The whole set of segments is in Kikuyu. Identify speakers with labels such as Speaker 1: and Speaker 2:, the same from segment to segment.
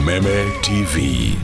Speaker 1: Kameme TV.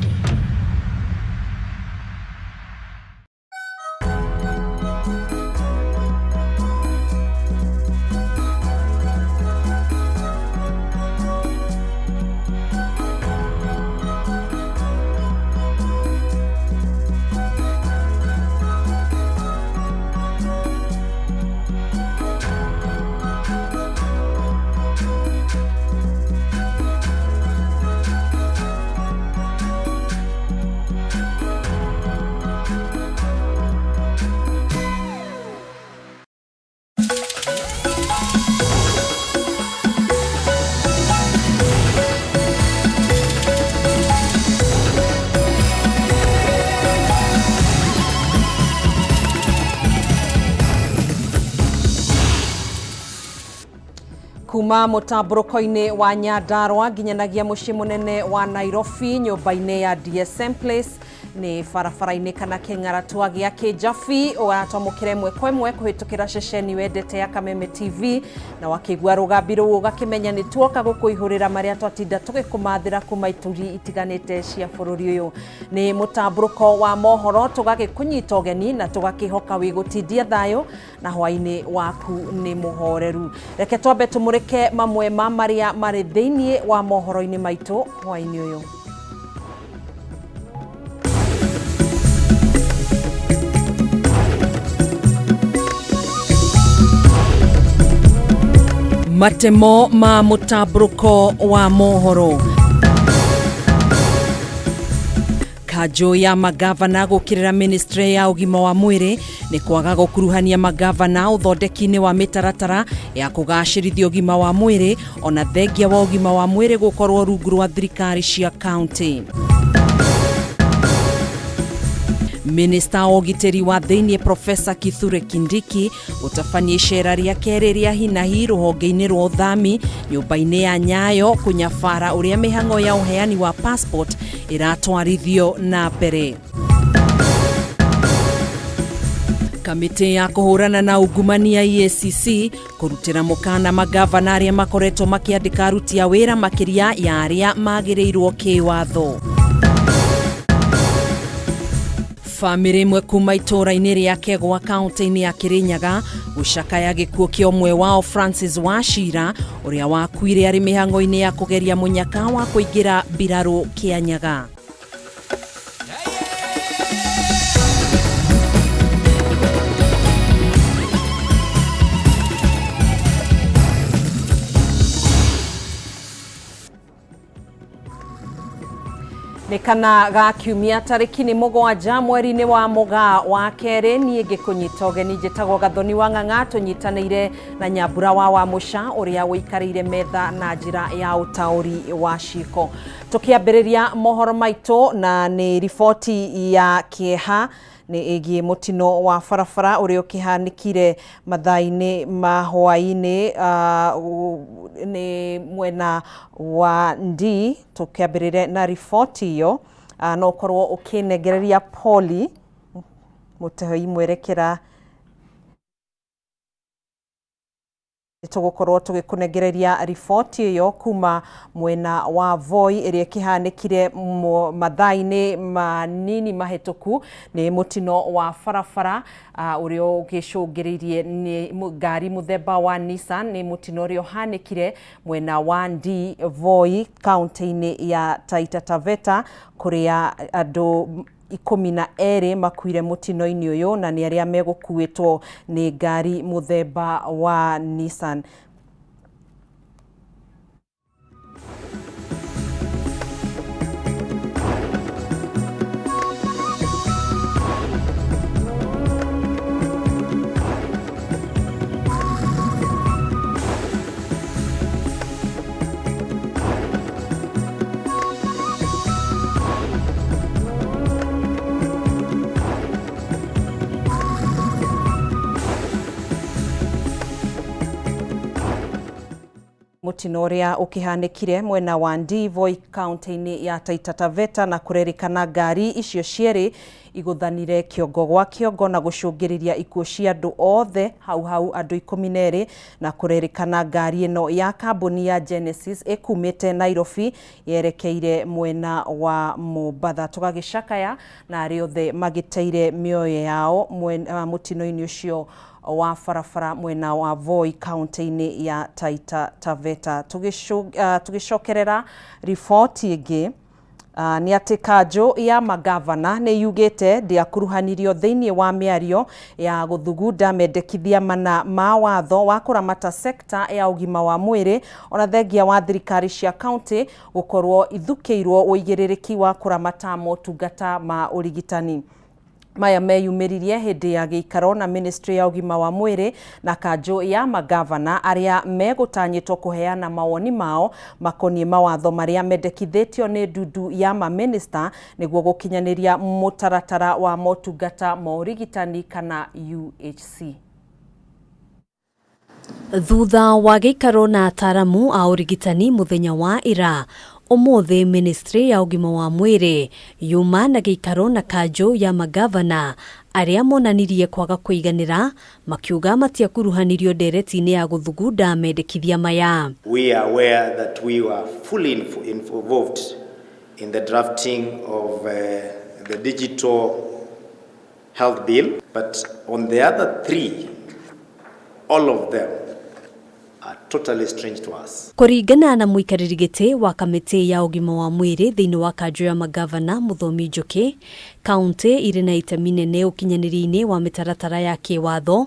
Speaker 2: Kuma mũtambũrũko-inĩ wa Nyandarũa nginyanagia mũciĩ mũnene wa Nairobi nyũmba-inĩ ya DSM Place nĩ barabara-inĩ kana kĩng'aratua gĩa Kĩnjabi ũratwamũkĩra ĩmwe kwa ĩmwe kũhĩtũkĩra ceceni wendete ya Kameme TV na wakĩigua rũgambi rũu ũgakĩmenya nĩ tuoka gũkũihũrĩra marĩa twatinda tũgĩkũmathĩra kuma ituri itiganĩte cia bũrũri ũyũ. Nĩ mũtambũrũko wa mohoro tũgagĩkũnyita ũgeni na tũgakĩhoka wĩgũtindia thayũ na hwainĩ waku nĩ mũhoreru. Reke twambe tũmũrĩke mamwe ma marĩa marĩ thĩinĩ wa mohoro-inĩ maitũ hwainĩ ũyũ. Matemo ma mũtambũrũko wa mohoro. Kanjũ ya magavana gũkĩrĩra ministry ya ũgima wa mwĩrĩ nĩ kwaga gũkuruhania magavana ũthondeki-inĩ wa mĩtaratara ya kũgacĩrithia ũgima wa mwĩrĩ ona thengia wa ũgima wa mwĩrĩ gũkorwo rungu rwa thirikari cia kaunti. Minista wa ũgitĩri wa thĩinĩ Profesa Kithure Kindiki gũtabania icera rĩa kerĩ rĩa hinahi rũhonge-inĩ rwa ũthami nyũmba-inĩ ya Nyayo kũnyabara ũrĩa mĩhang'o ya ũheani wa passport ĩratwarithio na mbere. Kamĩtĩ ya kũhũrana na ungumania EACC kũrutĩra mũkana magavana arĩa makoretwo makĩandĩka aruti a wĩra makĩria ya arĩa magĩrĩirwo kĩwatho. Famĩlĩ ĩmwe kuma itũũra-inĩ rĩa Kegwa kaunti-inĩ ya Kĩrĩnyaga gũcakaya gĩkuũ kĩa ũmwe wao Francis Wachira ũrĩa wakuire arĩ mĩhang'o-inĩ ya kũgeria mũnyaka wa kũingĩra mbirarũ Kĩanyaga. Nĩ kana ga kiumia tarĩki nĩ mũgwanja mweri-inĩ wa mũgaa wa kerĩ niĩ ngĩkũnyita ũgeni njĩtagwo Gathoni wa Ng'ang'a tũnyitanĩire na Nyambura wa Wamũca ũrĩa ũikarĩire metha na njĩra ya ũtaũri wa ciĩko. Tũkĩambĩrĩria mohoro maitũ na nĩ riboti ya kĩeha nĩ ĩgiĩ mũtino wa barabara ũrĩa ũkĩhanĩkire mathaa-inĩ ma hwaĩ-inĩ nĩ mwena wa Ndii. Tũkĩambĩrĩre na riboti ĩyo, no ũkorwo ũkĩnengereria Poli mũtehoi mwerekera. Tũgũkorwo tũgĩkũnengereria riboti ĩyo kuma mwena wa Voi ĩrĩa ĩkĩhanĩkire mathaa-inĩ manini mahĩtũku nĩ mũtino wa barabara ũrĩa ũgĩcũngĩrĩirie nĩ ngari mũthemba wa Nissan. Nĩ mũtino ũrĩa ũhanĩkire mwena wa Ndii Voi kaunti-inĩ ya Taita Taveta kũrĩa andũ 12 makuire mũtino-inĩ ũyũ na nĩ arĩa megũkuĩtwo nĩ ngari mũthemba wa Nissan. Mũtino ũrĩa ũkĩhanĩkire mwena wa Ndii, Voi, kaunti-inĩ ya Taita Taveta, na kũrerĩkana ngari icio cierĩ igũthanire kĩongo gwa kĩongo na gũcũngĩrĩria ikuũ cia andũ othe hau hau, andũ 12. Na kũrerĩkana ngari ĩno ya kambuni ya Genesis ĩkumĩte Nairobi yerekeire mwena wa Mombatha. Tũgagĩcakaya na arĩa othe magĩteire mĩoyo yao mũtino-inĩ ũcio wa barabara mwena wa Voi, kaunti-inĩ ya Taita Taveta. Tũgĩcokerera riboti ĩngĩ, nĩ atĩ kanjũ ya magavana nĩ yugĩte ndĩakuruhanirio thĩinĩ wa mĩario ya gũthugunda mendekithia mana ma watho wa kũramata sekta ya ũgima wa mwĩrĩ, ona thengia wa thirikari cia kaunti gũkorwo ithukĩirwo ũigĩrĩrĩki wa kũramata motungata ma ũrigitani. Maya meyumĩririe hĩndĩ ya gĩikaro na ministry ya ũgima wa mwĩrĩ na kanjũ ya magavana arĩa megũtanyĩtwo kũheana mawoni mao makoniĩ mawatho marĩa mendekithĩtio nĩ ndundu ya mamĩnĩsta nĩguo gũkinyanĩria mũtaratara wa motungata ma ũrigitani kana UHC.
Speaker 1: Thutha wa gĩikaro na ataramu a ũrigitani mũthenya wa ira, ũmũthĩ ministry ya ũgima wa mwĩrĩ yuma na gĩikaro na kanjũ ya magavana arĩa monanirie kwaga kũiganĩra, makiuga matiakuruhanirio ndereti-inĩ ya gũthugunda mendekithia maya.
Speaker 3: We are aware that we were fully involved in the drafting of the digital health bill, but on the other three, all of them are totally strange to us.
Speaker 1: Kũringana na mũikarĩri gĩtĩ wa kamĩtĩ ya ũgima wa mwĩrĩ thĩinĩ wa kanjũ ya magavana, Mũthomi Njũkĩ, kaunti irĩ na itemi nene ũkinyanĩria-inĩ wa mĩtaratara ya kĩwatho,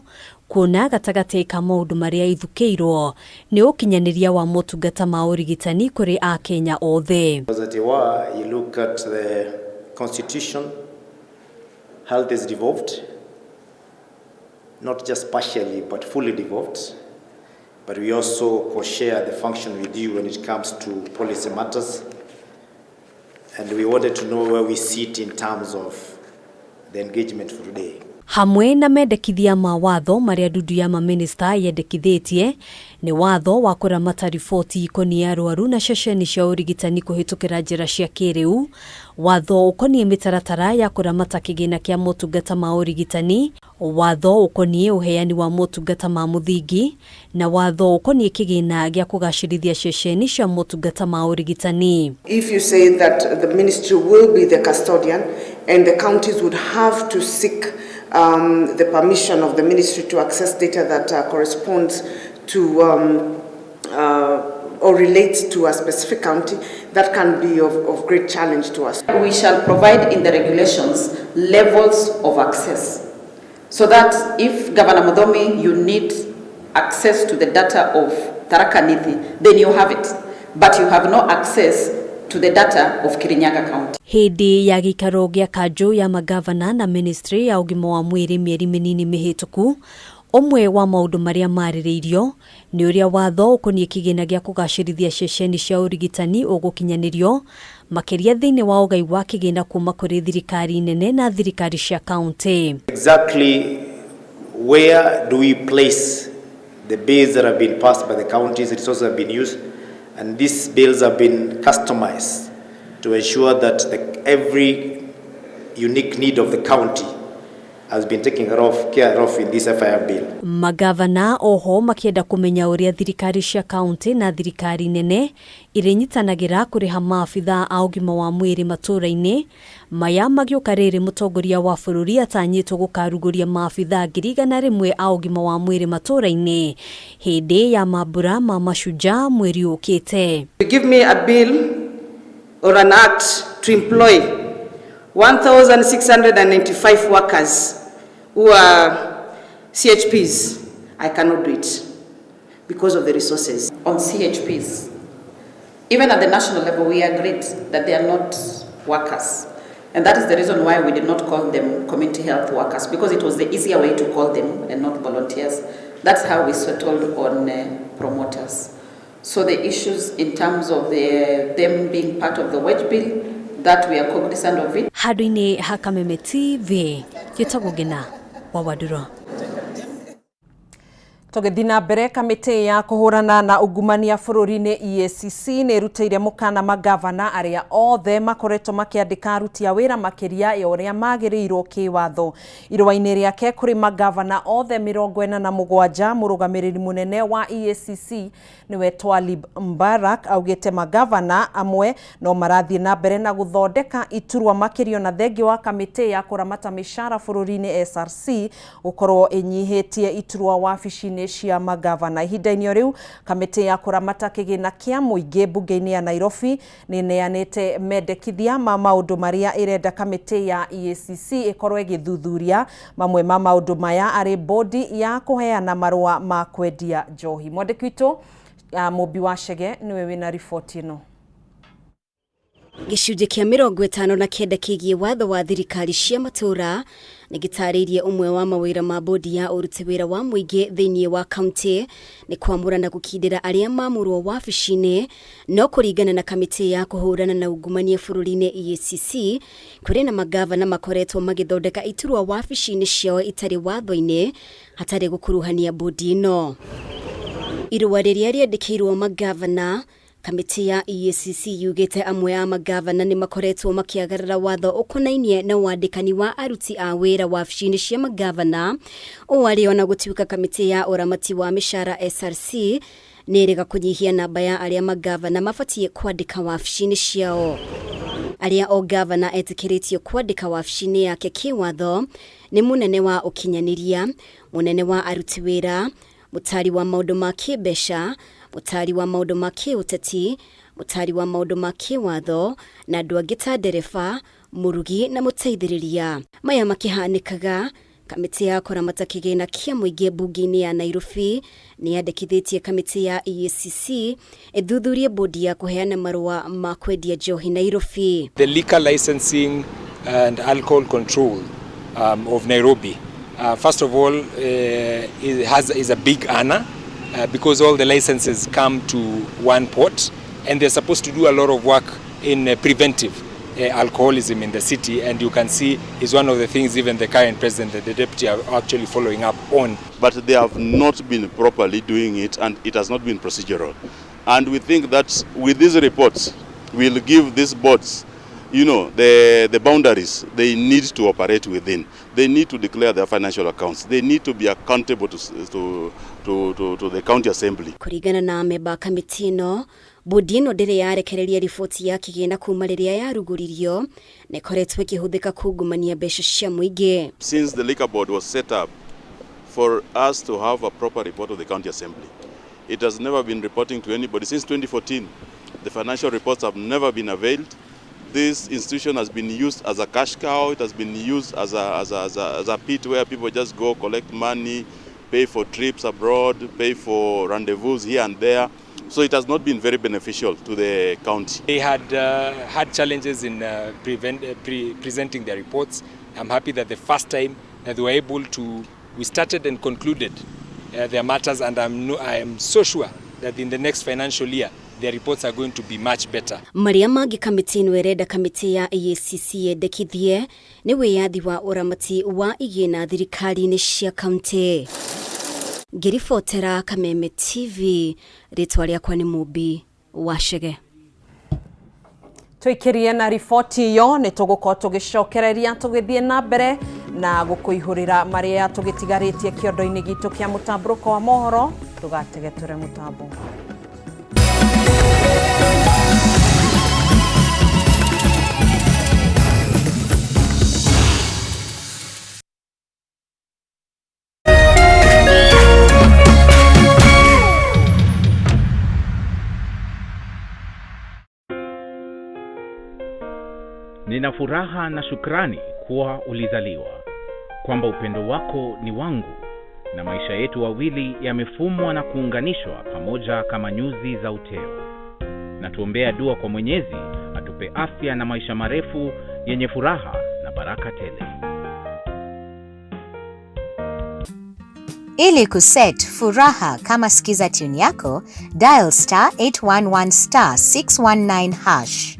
Speaker 1: kuona gatagatĩ ka maũndũ marĩa ithukĩirwo nĩ ũkinyanĩria wa motungata ma ũrigitani kũrĩ Akenya othe.
Speaker 3: As it were, you look at the constitution, health is devolved, not just partially, but fully devolved. But we also co-share the function with you when it comes to policy matters. And we wanted to know where we sit in terms of the engagement for today.
Speaker 1: Hamwe na mendekithia ma watho marĩa ndundu ya mamĩnĩsta yendekithĩtie nĩ watho wa kũramata riboti ikoniĩ arwaru na ceceni cia ũrigitani kũhĩtũkĩra njĩra cia kĩrĩu, watho ũkoniĩ mĩtaratara ya kũramata kĩgĩna kĩa motungata ma ũrigitani, watho ũkoniĩ ũheani wa motungata ma mũthingi, na watho ũkoniĩ kĩgĩna gĩa kũgacĩrithia ceceni cia motungata ma ũrigitani.
Speaker 4: If you say that the ministry will be the custodian and the counties would have to seek the permission of the ministry to access data that corresponds to or relates to a specific county, that can be of great challenge to us.
Speaker 5: We shall provide in the regulations levels of access, so that if Governor Muthomi, you need access to the data of Tharaka Nithi, then you have it, but you have no access to the data of Kirinyaga County.
Speaker 1: Hĩndĩ ya gĩikaro gĩa kanjũ ya magavana na ministry ya ũgima wa mwĩrĩ mĩeri mĩnini mĩhĩtũku, ũmwe wa maũndũ marĩa marĩrĩirio nĩ ũrĩa watho ũkoniĩ kĩgĩna gĩa kũgacĩrithia ceceni cia ũrigitani ũgũkinyanĩrio, makĩria thĩinĩ wa ũgai wa kĩgĩna kuma kũrĩ thirikari nene na thirikari cia kaunti.
Speaker 3: Exactly where do we place the bills that have been passed by the counties, resources have been used, and these bills have been customized to ensure that every unique need of the county has been taken care of in this FIR bill.
Speaker 1: Magavana oho makĩenda kũmenya ũrĩa thirikari cia kaunti na thirikari nene irĩnyitanagĩra kũrĩha maabitha a ũgima wa mwĩrĩ matũũra-inĩ maya, magĩũka rĩrĩ mũtongoria wa bũrũri atanyĩtwo gũkarugũria maabitha 100,000 a ũgima wa mwĩrĩ matũũra-inĩ hĩndĩ ya mambura ma Mashujaa mweri ũkĩte.
Speaker 4: You give me a bill or an act to employ 1,695 workers who are CHPs. I cannot do it because of the resources.
Speaker 5: On CHPs, even at the national level, we agreed that they are not workers. And that is the reason why we did not call them community health workers, because it was the easier way to call them and not volunteers. That's how we settled on promoters. So the issues in terms of them being part of the wage bill, that we are cognizant of it.
Speaker 1: Handũ-inĩ ha Kameme TV, gĩtagwo Ngina wa Wanduro.
Speaker 2: Tũgĩthiĩ na mbere, kamĩtĩ ya kũhũrana na ungumania bũrũri-inĩ EACC nĩ ĩrutĩire mũkana magavana arĩa othe makoretwo makĩandĩka aruti a wĩra makĩria ya ũrĩa magĩrĩirwo kĩwatho. Irũa-inĩ rĩake kũrĩ magavana othe 47, mũrũgamĩrĩri mũnene wa EACC nĩwe Twalib Mbarak augĩte magavana amwe no marathiĩ na mbere na gũthondeka iturwa makĩria ona thengia wa kamĩtĩ ya kũramata mĩcara bũrũri-inĩ SRC gũkorwo ĩnyihĩtie iturwa wabici-inĩ cia magavana. Ihinda-inĩ o rĩu, kamĩtĩ ya kũramata kĩgĩna kĩa mũingĩ mbunge-inĩ ya Nairobi nĩ ĩneanĩte mendekithia ma maũndũ marĩa ĩrenda kamĩtĩ ya EACC ĩkorwo ĩgĩthuthuria. Mamwe ma maũndũ maya arĩ bodi ya kũheana marũa ma kwendia njohi. Mwandĩki witũ Mũmbi wa Chege nĩwe wĩna riboti ĩno.
Speaker 1: Gĩcunjĩ kĩa 59 kĩgiĩ watho wa thirikari cia matũũra nĩ gĩtarĩirie ũmwe wa mawĩra ma bodi ya ũruti wĩra wa mũingĩ thĩinĩ wa kaunti nĩ kwamũra na gũkindĩra arĩa mamũrwo wabici-inĩ. No kũringana na kamĩtĩ ya kũhũrana na ungumania bũrũri-inĩ EACC, kũrĩ na magavana makoretwo magĩthondeka iturwa wabici-inĩ ciao itarĩ watho-inĩ hatarĩ gũkuruhania bodi ĩno. Irũa rĩrĩa rĩandĩkĩirwo magavana, kamĩtĩ ya EACC yugĩte amwe a magavana nĩ makoretwo makĩagarara watho ũkonainie na wandĩkani wa aruti a wĩra wabici-inĩ cia magavana, ũũ arĩ ona gũtuĩka kamĩtĩ ya ũramati wa mĩcara SRC nĩ ĩrega kũnyihia namba ya arĩa magavana mabatiĩ kwandĩka wabici-inĩ ciao. Arĩa o gavana etĩkĩrĩtio kwandĩka wabici-inĩ yake kĩwatho nĩ mũnene wa ũkinyanĩria, mũnene wa aruti wĩra, mũtari wa maũndũ ma kĩmbeca, mũtari wa maũndũ ma kĩũteti, mũtari wa maũndũ ma kĩwatho na andũ angĩ ta ndereba, mũrugi na mũteithĩrĩria. Maya makĩhanĩkaga, kamĩtĩ ya kũramata kĩgĩna kĩa mũingĩ mbunge-inĩ ya Nairobi nĩ yandĩkithĩtie kamĩtĩ ya EACC ĩthuthurie bodi ya kũheana marũa ma kwendia njohi Nairobi.
Speaker 6: The liquor licensing and alcohol control of Nairobi, first of all, is a big honor because all the licenses come to one port and they're supposed to do a lot of work in preventive alcoholism in the city, and you can see is one of the things even the current president and the deputy are actually following up on.
Speaker 7: But they have not been properly doing it, and it has not been procedural. And we think that with these reports, we'll give these boards, the boundaries they need to operate within. They need to declare their financial accounts. They need to be accountable to the county assembly.
Speaker 1: Kũringana na amemba kamĩtĩ ĩno, bodi ĩno ndĩrĩ yarekereria riboti ya kĩgĩna kuma rĩrĩa yarugũririo na ĩkoretwo ĩkĩhũthĩka kungumania mbeca cia mũingĩ.
Speaker 7: Since the liquor board was set up for us to have a proper report of the county assembly, it has never been reporting to anybody. Since 2014, the financial reports have never been availed. This institution has been used as a cash cow. It has been used as a pit where people just go collect money, pay for trips abroad, pay for rendezvous here and there. So it has not been very beneficial to the county.
Speaker 6: They had had challenges in presenting their reports. I'm happy that the first time that they were able to, we started and concluded their matters, and I'm, no, I am so sure that in the next financial year, their reports are going to be much better.
Speaker 1: Marĩa mangĩ kamĩtĩ ĩno ĩrenda kamĩtĩ ya EACC yendekithie nĩ wĩyathi wa ũramati wa igĩna thirikari-inĩ cia kaunti. Ngĩribotera Kameme TV, rĩtwa rĩakwa nĩ Mũmbi wa Chege.
Speaker 2: Tũikĩrie na riboti ĩyo, nĩ tũgũkorwo tũgĩcokereria tũgĩthiĩ na mbere na gũkũihũrĩra marĩa tũgĩtigarĩtie kĩondo-inĩ gitũ kĩa mũtambũrũko wa mohoro. Ndũgategetũre mũtambo.
Speaker 8: Nina furaha na shukrani kuwa ulizaliwa, kwamba upendo wako ni wangu na maisha yetu wawili yamefumwa na kuunganishwa pamoja kama nyuzi za uteo. Na tuombea dua kwa Mwenyezi atupe afya na maisha marefu yenye furaha na baraka tele.
Speaker 9: Ili kuset Furaha kama skiza tune yako, dial *811*619#.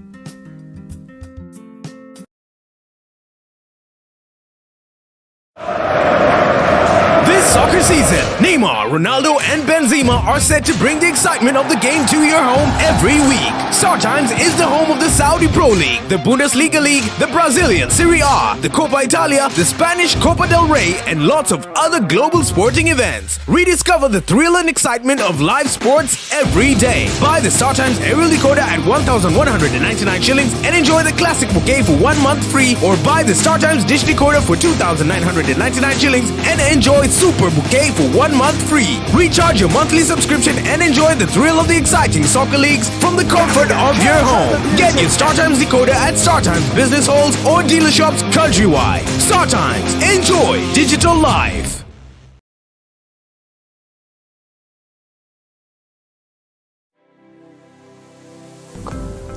Speaker 10: This soccer season. Neymar, Ronaldo, and Benzema are set to bring the excitement of the game to your home every week. StarTimes is the home of the Saudi Pro League, the Bundesliga League, the Brazilian Serie A, the Coppa Italia, the Spanish Copa del Rey, and lots of other global sporting events. Rediscover the thrill and excitement of live sports every day. Buy the StarTimes aerial decoder at 1,199 shillings and enjoy the classic bouquet for 1 month free, or buy the StarTimes dish decoder for 2,999 shillings and enjoy Super Bouquet for 1 month free. Recharge your monthly subscription and enjoy the thrill of the exciting soccer leagues from the comfort of your home. Get your StarTimes decoder at StarTimes business halls or dealer shops countrywide. StarTimes, enjoy digital life.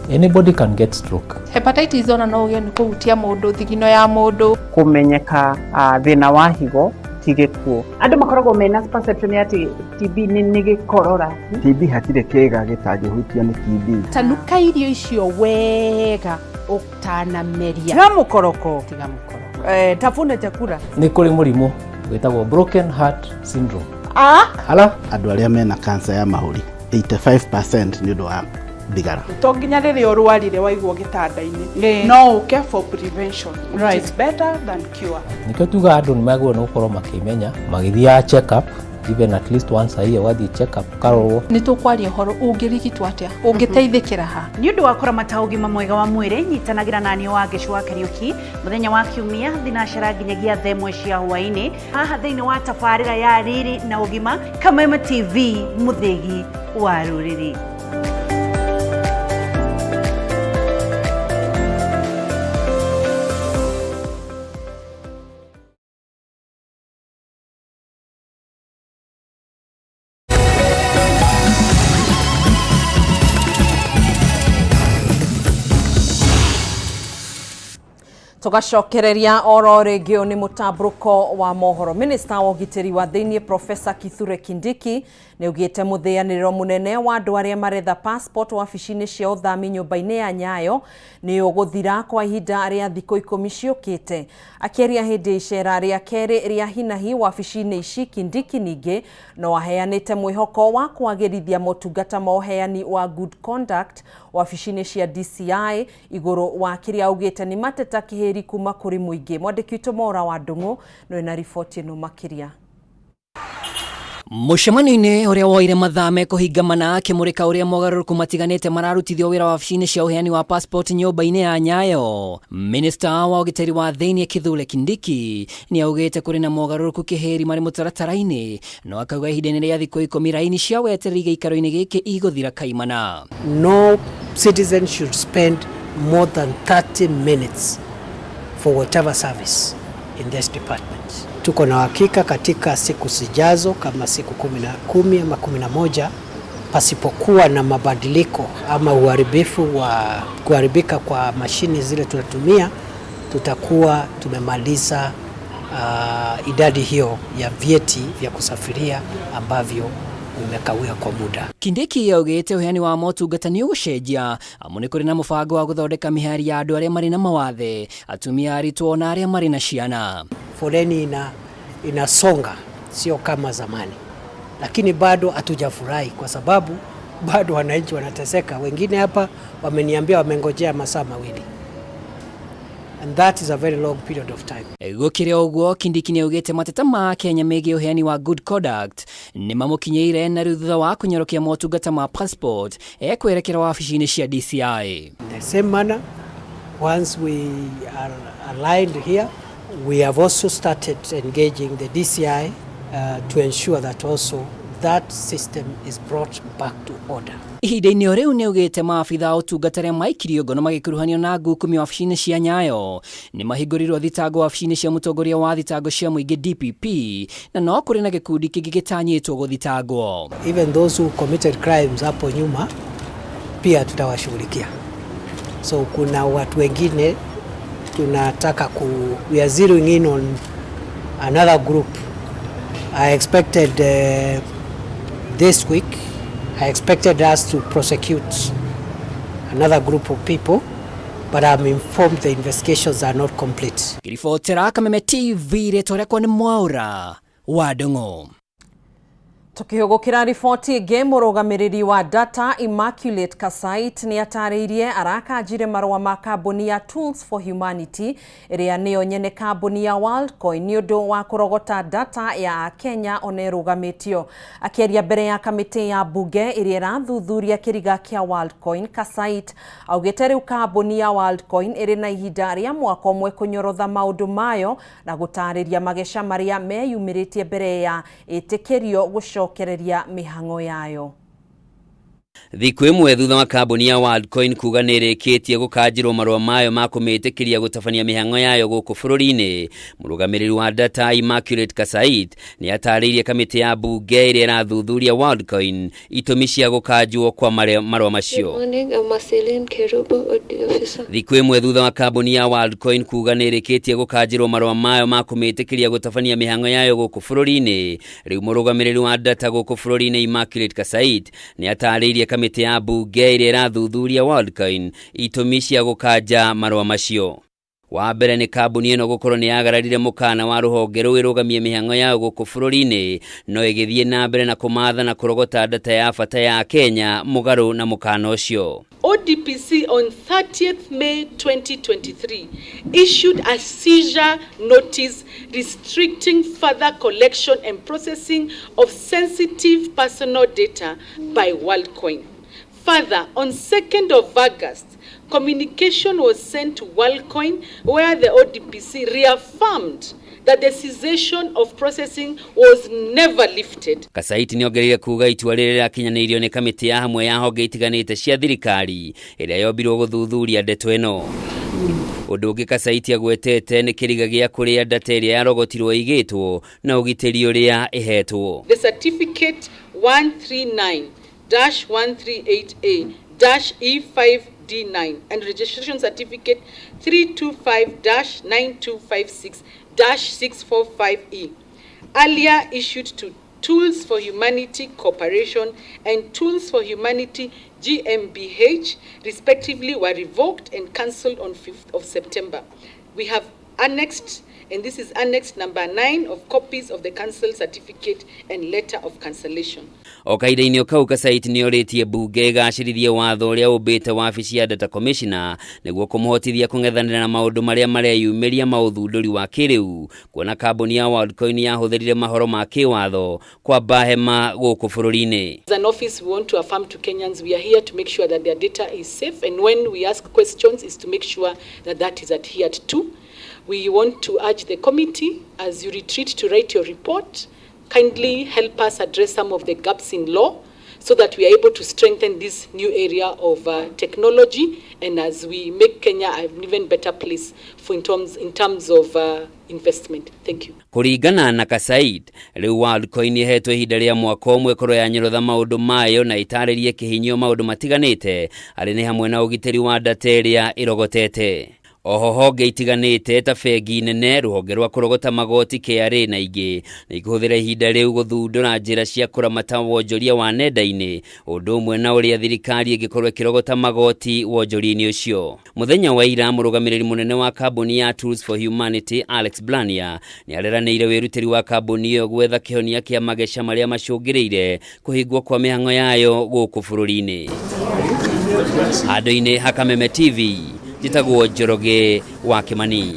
Speaker 11: Anybody can get stroke.
Speaker 12: Hepatitis ona no ũgĩe nĩ kũhutia mũndũ thigino ya mũndũ.
Speaker 13: Kũmenyeka thĩna wa higo ti gĩkuũ.
Speaker 14: Andũ makoragwo mena perception ya atĩ TB nĩ gĩkorora.
Speaker 15: TB hatirĩ kĩga gĩtangĩhutio nĩ TB.
Speaker 12: Tanuka irio icio wega ũtanameria.
Speaker 2: Tiga mũkoroko.
Speaker 12: Tiga mũkoroko.
Speaker 2: Tafuna chakula.
Speaker 11: Nĩ kũrĩ mũrimũ wĩtagwo broken heart syndrome.
Speaker 2: Ah?
Speaker 11: Hala?
Speaker 16: Andũ arĩa mena cancer ya mahũri 85% nĩ ũndũ wa thigara.
Speaker 17: To nginya rĩrĩa ũrwarire waigwo gĩtanda-inĩ, no ũke for prevention, which is better than cure.
Speaker 11: Nĩkĩo tugaga andũ nĩ magĩrĩirwo nĩ gũkorwo makĩmenya magĩthiaga check up even at least once a year, ũgathiĩ check up ũkarorwo.
Speaker 12: Nĩ tũkwaria ũhoro ũngĩrigitwo atĩa, ũngĩteithĩkĩra ha.
Speaker 18: Nĩ ũndũ wa kũramata ũgima mwega wa mwĩrĩ, nyitanagĩra naniĩ wa Ngĩcu wa Kariũki mũthenya wa Kiumia thinacara nginyagia 1:00 cia hwaĩ-inĩ haha thĩinĩ wa tabarĩra ya Riri na Ũgima, Kameme TV, mũthĩgi wa rũrĩrĩ.
Speaker 2: Tugacokereria oro rĩngĩ, ũyũ nĩ mũtambũrũko wa mohoro. Minista wa ũgitĩri wa thĩiniĩ Profesa Kithure Kindiki nĩ augĩte mũthĩanĩrĩro mũnene wa andũ arĩa maretha passport wabici-inĩ cia ũthami nyũmba-inĩ ya Nyayo nĩ ũgũthira kwa ihinda rĩa thikũ 10 ciũkĩte. Akĩaria hĩndĩ ya icera rĩa kerĩ rĩa hinahi wabici-inĩ ici, Kindiki ningĩ no aheanĩte mwĩhoko wa kwagĩrithia motungata ma ũheani wa good conduct wabici-inĩ cia DCI igũrũ wa kĩrĩa augĩte nĩ mateta kĩhĩri kuma kũrĩ mũingĩ. Mwandĩki witũ Maura wa Ndung'u no ena riboti ĩno makĩria.
Speaker 19: Mũcemanio-inĩ ũrĩa woire mathaa mekũhinga mana akĩmũrĩka ũrĩa mogarũrũku matiganĩte mararutithio wĩra wabici-inĩ cia ũheani wa passport nyũmba-inĩ ya Nyayo, Minista wa ũgitĩri wa thĩinĩ Kithure Kindiki nĩ augĩte kũrĩ na mogarũrũku kĩhĩri marĩ mũtaratara-inĩ, no akauga ihinda-inĩ rĩa thikũ 10 raini cia wetereri gĩikaro-inĩ gĩkĩ igũthira kaimana.
Speaker 20: No citizen should spend more than 30 minutes for whatever service in this department. Tuko na uhakika katika siku zijazo kama siku 10 ama 11, pasipokuwa na mabadiliko ama uharibifu wa kuharibika kwa mashini zile tunatumia, tutakuwa tumemaliza idadi hiyo ya vyeti vya kusafiria ambavyo vimekawia kwa muda.
Speaker 19: Kindiki augĩte ũheani wa motungata nĩ ũgũcenjia amu nĩ kũrĩ na mũbango wa gũthondeka mĩhari ya andũ arĩa marĩ na mawathe, atumia aritũ na arĩa marĩ na ciana.
Speaker 20: Foleni inasonga, sio kama zamani, lakini bado hatujafurahi kwa sababu bado wananchi wanateseka. Wengine hapa wameniambia wamengojea masaa 2, and that is a very long period of time.
Speaker 19: Gũkĩrĩ ũguo, Kindiki nĩ augĩte mateta ma Kenya megiĩ ũheani wa good conduct nĩ mamũkinyĩire, na rĩu thutha wa kũnyorokia motungata ma passport ekwerekera wabici-inĩ cia DCI.
Speaker 20: In the same manner, once we are aligned here, we have also started engaging the DCI to ensure that also that system is brought back to order.
Speaker 19: Ihinda-inĩ o rĩu nĩ augĩte maabitha a ũtungata arĩa maikirio ngono magĩkuruhanio na ngukumi wabici-inĩ cia Nyayo nĩ mahingũrĩirwo thitango wabici-inĩ cia mũtongoria wa thitango cia mũingĩ DPP, na no kũrĩ na gĩkundi kĩngĩ gĩtanyĩtwo gũthitangwo.
Speaker 20: Even those who committed crimes hapo nyuma pia tutawashughulikia. So kuna watu wengine tunataka ku, we are zeroing in on another group. I expected this week, I expected us to prosecute another group of people, but I'm informed the investigations are not complete.
Speaker 19: Ngĩribotera Kameme TV, rĩtwa rĩakwa nĩ Mwaura wa Ndung'u.
Speaker 2: Tukihugukira riboti ĩngĩ, mũrũgamĩrĩri wa data Immaculate Kassait nĩ atarĩirie arakanjire marũa ma kambuni ya Tools for Humanity ĩrĩa nĩyo nyene kambuni ya Worldcoin nĩ ũndũ wa kũrogota data ya Kenya ona ĩrũgamĩtio. Akĩaria mbere ya kamĩtĩ ya mbunge ĩrĩa ĩrathuthuria kĩriga kĩa Worldcoin, Kassait augĩte rĩu kambuni ya Worldcoin ĩrĩ na ihinda rĩa mwaka ũmwe kũnyorotha maũndũ mayo na gũtarĩria mageca marĩa meyumĩrĩtie mbere ya ĩtĩkĩrio gũcokereria mĩhang'o yayo.
Speaker 21: Thikũ ĩmwe thutha wa kambuni ya Worldcoin kuga nĩ ĩrĩkĩtie gũkanjĩrwo marũa mayo ma kũmĩtĩkĩria gũtabania mĩhang'o yayo gũkũ bũrũri-inĩ, mũrũgamĩrĩri wa data Immaculate Kassait nĩ atarĩirie kamĩtĩ ya mbunge ĩrĩa ĩrathuthuria Worldcoin itũmi cia gũkanjwo kwa marũa macio. Thikũ ĩmwe thutha wa kambuni ya Worldcoin kuga nĩ ĩrĩkĩtie gũkanjĩrwo marũa mayo ma kũmĩtĩkĩria gũtabania mĩhang'o yayo gũkũ bũrũri-inĩ, rĩu mũrũgamĩrĩri wa data gũkũ bũrũri-inĩ Immaculate Kassait nĩ atarĩirie kamĩtĩ ya mbunge ĩrĩa ĩrathuthuria Worldcoin itũmi cia gũkanja marũa macio. Wa mbere nĩ kambuni ĩno gũkorwo nĩ yagararire mũkana wa rũhonge rũu ĩrũgamie mĩhang'o yayo gũkũ bũrũri-inĩ, no ĩgĩthiĩ na mbere na kũmatha na kũrogota data ya bata ya Kenya mũgarũ na mũkana ũcio.
Speaker 22: ODPC on 30th May 2023 issued a seizure notice restricting further collection and processing of sensitive personal data by Worldcoin. Further, on 2nd of August, communication was sent to Worldcoin where the ODPC reaffirmed that the cessation of processing was never lifted.
Speaker 21: Kassait nĩ ongereire kuga itua rĩrĩa rĩrakinyanĩirio nĩ kamĩtĩ ya hamwe ya honge itiganĩte cia thirikari ĩrĩa yombirwo gũthuthuria ndeto ĩno. Ũndũ ũngĩ Kassait agwetete nĩ kĩriga gĩa kũrĩa data ĩrĩa yarogotirwo ĩigĩtwo na ũgitĩri ũrĩa ĩhetwo.
Speaker 22: The certificate 139-138A-E5D9 and registration certificate 325-9256-645E earlier issued to Tools for Humanity Corporation and Tools for Humanity GmbH respectively were revoked and cancelled on 5th of September. We have annexed, and this is annex number 9 of copies of the cancelled certificate and letter of cancellation.
Speaker 21: O kahinda-inĩ o kau Kassait nĩ orĩtie mbunge ĩgacĩrithie watho ũrĩa ũmbĩte wabici ya data commissioner nĩguo kũmũhotithia kũng'ethanĩra na maũndũ marĩa mareyumĩria ma ũthundũri wa kĩrĩu, kuona kambuni ya Worldcoin yahũthĩrire mahoro ma kĩwatho kwamba hema gũkũ bũrũri-inĩ.
Speaker 22: As an office, we want to affirm to Kenyans we are here to make sure that their data is safe, and when we ask questions is to make sure that that is adhered to. We want to urge the committee, as you retreat to write your report, kindly help us address some of the gaps in law so that we are able to strengthen this new area of technology, and as we make Kenya an even better place for in terms of investment. Thank you.
Speaker 21: Kũringana na Kassait, rĩu Worldcoin ĩhetwo ihinda rĩa mwaka ũmwe ĩkorwo yanyorotha maũndũ mayo na ĩtarĩrie kĩhinyio maũndũ matiganĩte arĩ nĩ hamwe na ũgitĩri wa data ĩrĩa ĩrogotete. Oho honge itiganĩte ta bengi nene, rũhonge rwa kũrogota magoti KRA na ingĩ nĩ ikũhũthĩra ihinda rĩu gũthundũra njĩra cia kũramata wonjoria wa nenda-inĩ, ũndũ ũmwe na ũrĩa thirikari ĩngĩkorwo ĩkĩrogota magoti wonjoria-inĩ ũcio. Mũthenya wa ira, mũrũgamĩrĩri mũnene wa kambuni ya Tools for Humanity Alex Blania nĩ areranĩire wĩrutĩri wa kambuni ĩyo gwetha kĩhonia kĩa mageca marĩa macũngĩrĩire kũhingwo kwa mĩhang'o yayo gũkũ bũrũri-inĩ. Handũ-inĩ ha Kameme TV, njĩtagwo Njoroge wa Kimani.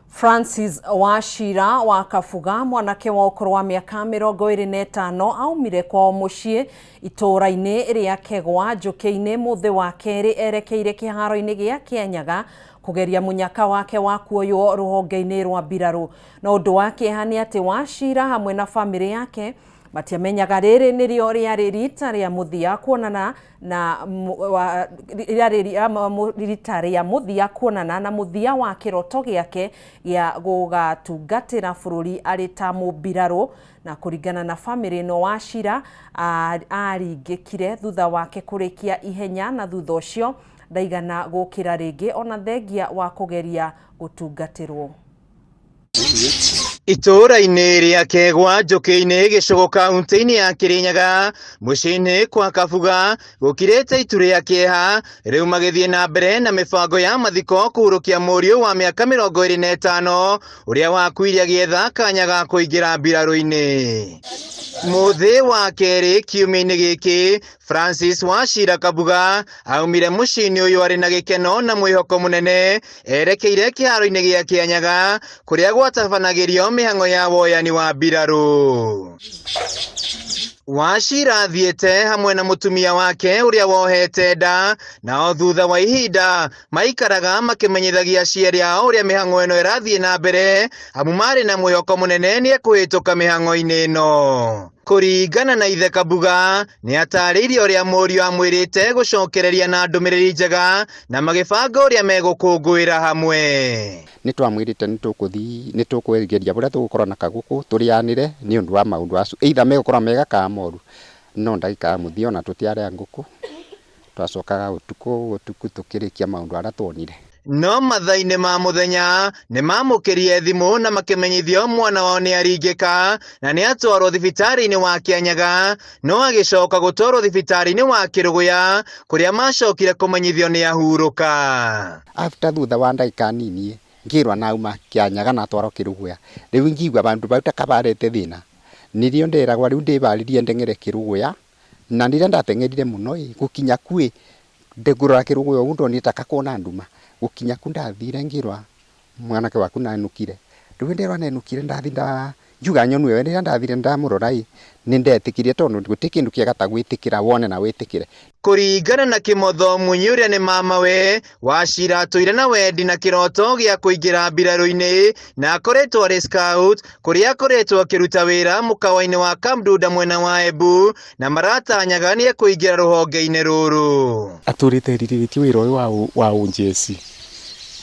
Speaker 2: Francis Wachira wa Kabuga, mwanake wa ũkũrũ wa mĩaka 25, aumire kwao mũciĩ itũũra-inĩ rĩa Kegwa Njũkĩ-inĩ mũthĩ wa kerĩ erekeire kĩharo-inĩ gĩa Kĩanyaga kũgeria mũnyaka wake wa kuoywo rũhonge-inĩ rwa mbirarũ. No ũndũ wa kĩeha nĩ atĩ Wachira hamwe na bamĩrĩ yake matiamenyaga rĩrĩ nĩrĩo rĩarĩ rita rĩa mũthia kuonana na rĩarĩ rita rĩa mũthia kuonana na mũthia wa kĩroto gĩake gĩa gũgatungatĩra bũrũri arĩ ta mũmbirarũ. Na kũringana na bamĩrĩ ĩno, Wachira aringĩkire thutha wake kũrĩkia ihenya na thutha ũcio ndaigana gũkĩra rĩngĩ ona thengia wa kũgeria gũtungatĩrwo.
Speaker 3: Itũũra-inĩ rĩa Kegwa Njũkĩ-inĩ Gĩcũgũ kaunti-inĩ ya Kĩrĩnyaga mũciĩ-inĩ kwa Kabuga gũkirĩte itu rĩa kĩeha rĩu magĩthiĩ na mbere na mĩbango ya mathiko kũhurũkia mũriũ wa mĩaka 25 ũrĩa wakuire agĩetha kanya ga kũingĩra mbirarũ-inĩ. Mũthĩ wa kerĩ kiumia-inĩ gĩkĩ Francis Wachira Kabuga aumire mũciĩ-inĩ ũyũ arĩ na gĩkeno na mwĩhoko mũnene erekeire kĩharo-inĩ gĩa Kĩanyaga kũrĩa gwatabanagĩrio mĩhang'o ya woyani wa mbirarũ. Wachira athiĩte hamwe na mũtumia wake ũrĩa wohete nda, nao thutha wa ihinda maikaraga makĩmenyithagia aciari ao ũrĩa mĩhang'o ĩno ĩrathiĩ na mbere amu marĩ na mwĩhoko mũnene nĩ ekũhĩtũka mĩhang'o-inĩ ĩno. Kũringana na ithe Kabuga nĩ atarĩirie ũrĩa mũriũ amwĩrĩte gũcokereria na ndũmĩrĩri njega na magĩbanga ũrĩa megũkũngũĩra hamwe.
Speaker 4: Nĩ twamwĩrĩte nĩ tũkũthiĩ nĩ tũkwegeria ũrĩa tũgũkorwo na kagũkũ tũrĩanĩre nĩ ũndũ wa maũndũ acio either megũkorwo mega kana moru no ndagĩka ya mũthia ona tũtiarĩa ngũkũ twacokaga ũtukũ ũtukũ tũkĩrĩkia maũndũ arĩa tuonire.
Speaker 3: No mathaa-inĩ ma mũthenya nĩ mamũkĩrie thimũ na makĩmenyithio mwana wao nĩ aringĩka na nĩ atwarwo thibitarĩ-inĩ wa Kĩanyaga no agĩcoka gũtwarwo thibitarĩ-inĩ wa Kĩrũgũya kũrĩa macokire kũmenyithio nĩ ahurũka.
Speaker 4: After thutha wa ndagĩka nini ngĩrwa nauma Kĩanyaga na atwarwo Kĩrũgũya rĩu ngigua bandu bau ta kabarete thĩna nĩrĩo nderagwa rĩu ndĩbarĩrie ndeng'ere Kĩrũgũya na rĩrĩa ndateng'erire mũno ĩ gũkinya ku ĩ ndĩngũrora Kĩrũgũya ũguo ndonire ta kakona nduma gũkinya ku ndathire ngĩrwa mwanake waku nanukire rĩu nderwa nenukire ndathi nda njuga nyonue we rĩrĩa ndathire ndamũrora ĩ nĩ ndetĩkirie tondũ gũtirĩ kĩndũ kĩega ta gwĩtĩkĩra wone na wĩtĩkĩre.
Speaker 3: Kũringana na Kĩmotho Munyi ũrĩa nĩ mamawe Wachira atũire na wendi na kĩroto gĩa kũingĩra mbirarũ-inĩ na akoretwo arĩ scout kũrĩa akoretwo akĩruta wĩra mũkawa-inĩ wa Kamdunda mwena wa Embu na maratanyaga nĩ ekũingĩra rũhonge-inĩ rũrũ.
Speaker 23: Atũrĩte erirĩtie wĩra ũyũ wa ũnjeci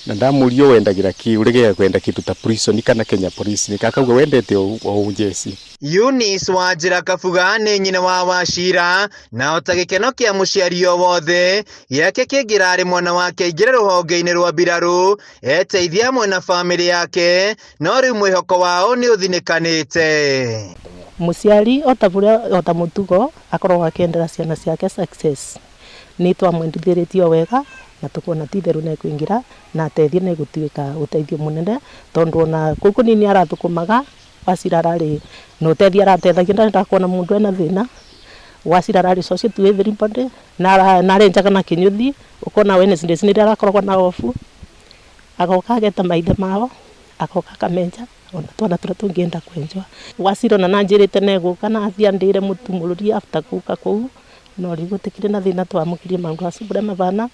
Speaker 23: na ndamũria wendagĩra kĩ ũregega kwenda kĩndũ ta prison kana Kenya Police nĩ akauga wendete o ũnjeci.
Speaker 3: Eunice Wanjĩra Kabuga nĩ nyina wa Wachira na ota gĩkeno kĩa mũciari o wothe gĩake kĩngĩrarĩ mwana wake aingĩre rũhonge-inĩ rwa mbirarũ eteithie hamwe na bamĩrĩ yake no rĩu mwĩhoko wao nĩ ũthinĩkanĩte.
Speaker 24: Mũciari ota mũtugo akoragwo akĩendera ciana ciake success nĩ twamwendithĩrĩtie o wega na tukona ti itheru nĩ ekũingĩra na ateithie nĩ gũtuĩka ũteithio mũnene tondũ ona kũu kũnini arathukumaga Wachira ararĩ na ũteithio arateithagia ndarenda kuona mũndũ ena thĩna Wachira ararĩ social to everybody na arenjaga na kĩnyũthi ũkona Wednesdays nĩrĩo arakoragwo na off agoka ageta maithe mao agoka akamenja ona twana tũrĩa tũngĩenda kwenjwa Wachira ona nanjĩrĩte negũka na athiĩ andĩre mũtu mũrũri after gũka kũu no rĩu gũtikĩrĩ na thĩna twamũkĩrie maũndũ acio ũrĩa mabana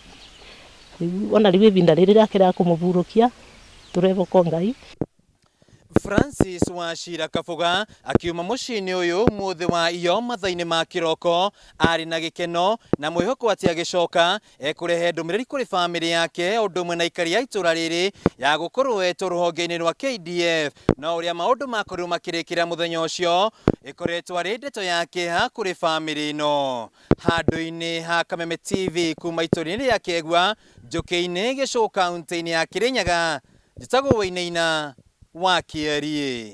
Speaker 24: rĩu ona rĩu ihinda rĩrĩ rĩake rĩa kũmũburũkia tũreboka Ngai.
Speaker 3: Francis Wachira Kabuga akiuma mũciĩ-inĩ ũyũ mũthĩ wa iyo mathaa-inĩ ma kĩroko arĩ na gĩkeno na mwĩhoko atĩ agĩcoka ekũrehe ndũmĩrĩri kũrĩ bamĩrĩ yake ũndũ ũmwe na aikari a itũra rĩrĩ ya gũkorwo etwo rũhonge-inĩ rwa KDF no ũrĩa maũndũ makorirwo makĩrĩkĩra mũthenya ũcio ĩkoretwo arĩ ndeto ya kĩeha kũrĩ bamĩrĩ ĩno. Handũ-inĩ ha Kameme TV kuma itũra-inĩ rĩa Kegua Njũkĩ-inĩ Gĩcũgũ kaunti-inĩ ya Kĩrĩnyaga njĩtagwo Wainaina wa Kĩeriĩ.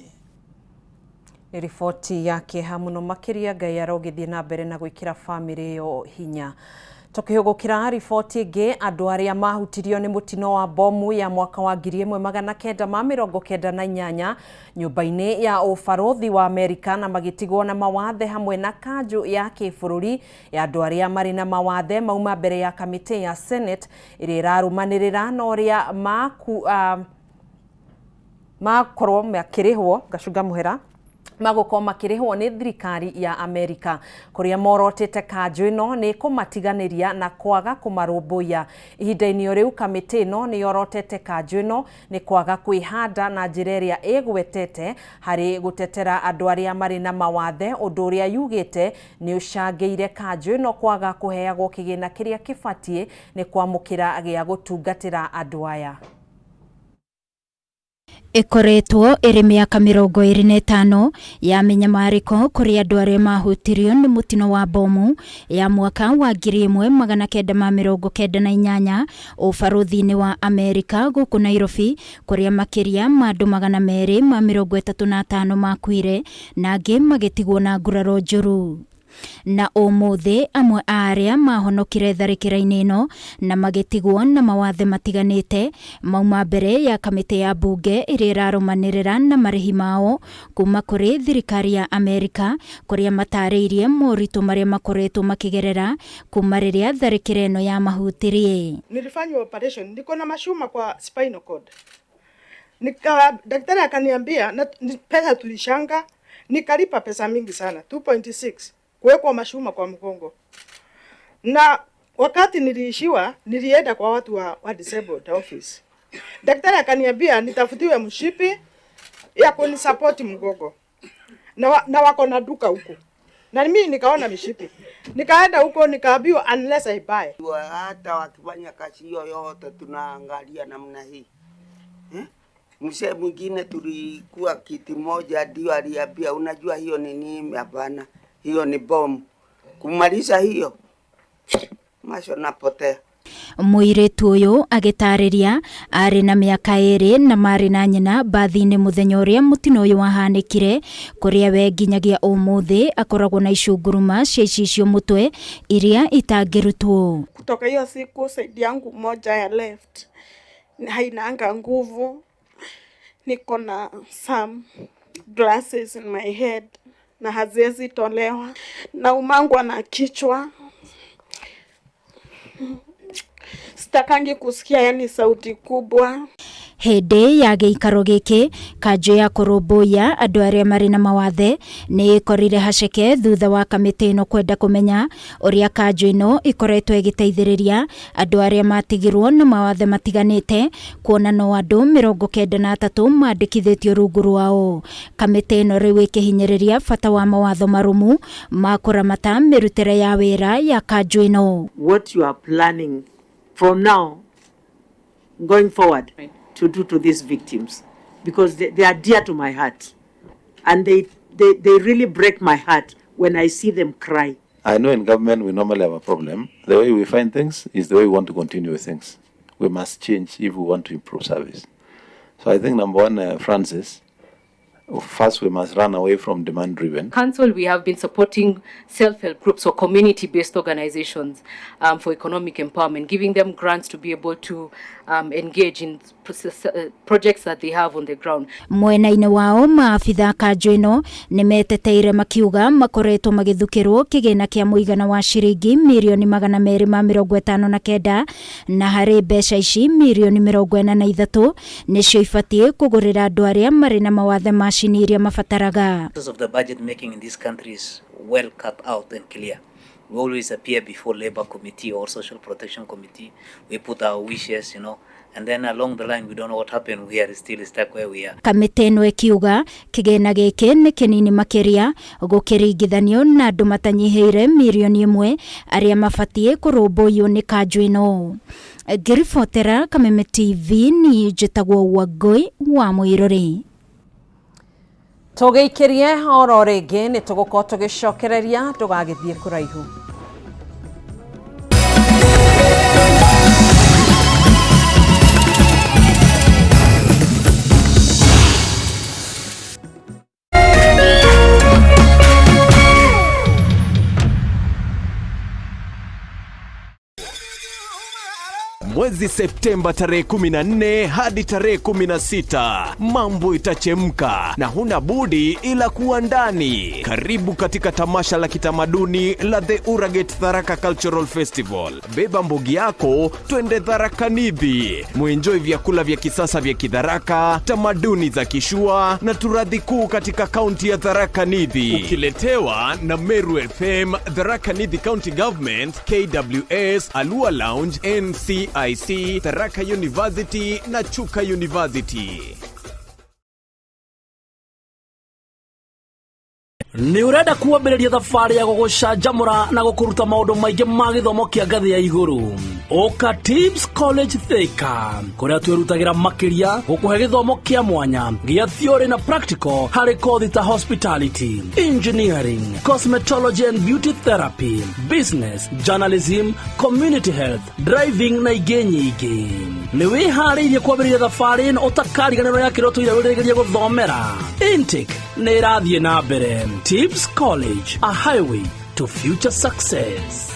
Speaker 2: Nĩ riboti ya kĩeha mũno makĩria Ngai arogĩthiĩ na mbere na gwĩkĩra bamĩrĩ ĩyo hinya. Tũkĩhũgũkĩra riboti ĩngĩ andũ arĩa mahutirio nĩ mũtino wa bomu ya mwaka wa 1998 nyũmba-inĩ ya ũbarũthi wa Amerika na magĩtigwo na mawathe hamwe na kanjũ ya kĩbũrũri ya andũ arĩa marĩ na mawathe mauma mbere ya kamĩtĩ ya Senate ĩrĩa ĩrarũmanĩrĩra na ũrĩa makorwo makĩrĩhwo ngacunga mũhera magũkorwo makĩrĩhwo nĩ thirikari ya Amerika kũrĩa morotete kanjũ ĩno nĩ kũmatiganĩria na kwaga kũmarũmbũiya. Ihinda-inĩ o rĩu kamĩtĩ ĩno nĩ yorotete kanjũ ĩno nĩ kwaga kwĩhanda na njĩra ĩrĩa ĩgwetete harĩ gũtetera andũ arĩa marĩ na mawathe ũndũ ũrĩa yugĩte nĩ ũcangĩire kanjũ ĩno kwaga kũheagwo kĩgĩna kĩrĩa kĩbatiĩ nĩ kwamũkĩra gĩa gũtungatĩra andũ aya.
Speaker 1: Ĩkoretwo ĩrĩ mĩaka 25 ya mĩnyamarĩko kũrĩ andũ arĩa mahutirio nĩ mũtino wa bomu ya mwaka wa 1998 ũbarũthi-inĩ wa Amerika gũkũ Nairobi, kũrĩa makĩria ma andũ 235 makuire na angĩ magĩtigwo na nguraro njũru. Na ũmũthĩ amwe a arĩa mahonokire tharĩkĩra-inĩ ĩno na magĩtigwo na mawathe matiganĩte mauma mbere ya kamĩtĩ ya mbunge ĩrĩa ĩrarũmanĩrĩra na marĩhi mao kuma kũrĩ thirikari ya Amerika, kũrĩa matarĩirie moritũ marĩa makoretwo makĩgerera kuma rĩrĩa tharĩkĩra ĩno yamahutirie.
Speaker 5: Nilifanywa operation, niko na mashuma kwa spinal cord. Daktari akaniambia na pesa tulishanga, nikalipa pesa mingi sana 2.6 kuwekwa mashuma kwa mgongo. Na wakati niliishiwa, nilienda kwa watu wa disabled office. Daktari akaniambia nitafutiwe mshipi ya kunisupport mgongo. Na wako na duka huko. Na mimi nikaona mishipi. Nikaenda huko nikaambiwa unless I buy.
Speaker 6: Hata wakifanya kazi hiyo yote tunaangalia namna hii. Mzee mwingine tulikuwa kiti moja ndio aliambia unajua hiyo ni nini? Hapana, hiyo ni bomu. Kumaliza hiyo macho napotea.
Speaker 1: Mũirĩtu ũyũ agĩtarĩria arĩ na mĩaka 2 na marĩ na nyina mbathi-inĩ mũthenya ũrĩa mũtino ũyũ wahanĩkire, kũrĩa we nginyagia ũmũthĩ akoragwo na icunguruma cia icicio mũtwe iria itangĩrutwo.
Speaker 7: Kutoka hiyo siku side yangu moja ya left hainanga nguvu, niko na some glasses in my head na haziwezi tolewa, na umangwa na kichwa. Sitakangi kusikia yani sauti kubwa.
Speaker 1: Hĩndĩ ya gĩikaro gĩkĩ kanjũ ya kũrũmbũiya andũ arĩa marĩ na mawathe nĩ ĩkorire haceke thutha wa kamĩtĩ ĩno kwenda kũmenya ũrĩa kanjũ ĩno ĩkoretwo ĩgĩteithĩrĩria andũ arĩa matigirwo na mawathe matiganĩte, kuona no andũ 93 mandĩkithĩtio rungu rwao. Kamĩtĩ ĩno rĩu ĩkĩhinyĩrĩria bata wa mawatho marũmu ma kũramata mĩrutĩre ya wĩra ya kanjũ ĩno.
Speaker 25: What you are planning from now going forward to do to these victims, because they are dear to my heart, and they really break my heart when I see them cry.
Speaker 26: I know in government we normally have a problem. The way we find things is the way we want to continue with things. We must change if we want to improve service. So I think number one, Francis, first we must run away from demand-driven.
Speaker 27: Council, we have been supporting self-help groups or community-based organizations for economic empowerment, giving them grants to be able to engage in projects that they have on the ground.
Speaker 1: Mwena-inĩ wao maabitha kanjũ ĩno nĩmeteteire makiuga makoretwo magĩthukĩrwo kĩgĩna kĩa mũigana wa ciringi mirioni 259, na harĩ mbeca ici mirioni 43 nĩcio ibatiĩ kũgũrĩra andũ arĩa marĩ na mawathe macini iria mabataraga.
Speaker 28: Process of the budget making in this country is well cut out and clear. We always appear before Labor Committee or Social Protection Committee. We put our wishes, you know, and then along the line we don't know what happened. We are still stuck where we are.
Speaker 1: Kamĩtĩ ĩno ĩkiuga kĩgĩna gĩkĩ nĩ kĩnini makĩria gũkĩringithanio na andũ matanyihĩire mirioni 1 arĩa mabatiĩ kũrũmbũiywo nĩ kanjũ ĩno. Ngĩribotera Kameme TV niĩ njĩtagwo Wangũi wa Mũirũrĩ.
Speaker 2: Tũgĩikĩrie oro rĩngĩ nĩ tũgũkorwo tũgĩcokereria, ndũgagĩthiĩ kũraihu.
Speaker 29: Mwezi Septemba tarehe 14 hadi tarehe 16, mambo itachemka na huna budi ila kuwa ndani. Karibu katika tamasha la kitamaduni la The Uraget Tharaka Cultural Festival. Beba mbogi yako, twende Tharaka Nithi. Muenjoy vyakula vya kisasa vya Kitharaka, tamaduni za Kishua na turathi kuu katika kaunti ya Tharaka Nithi. Ukiletewa na Meru FM, Tharaka Nithi County Government, KWS, Alua Lounge, NCIC, Tharaka University na Chuka University.
Speaker 8: Nĩ ũrenda kwambĩrĩria thabarĩ ya gũgũcanjamũra na gũkũruta maũndũ maingĩ ma gĩthomo kĩa ngathĩ ya igũrũ? Ũka Tips College Thika, kũrĩa twĩrutagĩra makĩria gũkũhe gĩthomo kĩa mwanya gĩa theory na practical harĩ kothi ta hospitality, engineering, cosmetology and beauty therapy, business, journalism, community health, driving na ingĩ nyingĩ. Nĩ wĩharĩirie kwambĩrĩria thabarĩ ĩno ũtakariganĩrwo ya kĩrĩa ũtũire wĩriragĩria gũthomera? Intake nĩ ĩrathiĩ na mbere. Tips College, a highway to future success.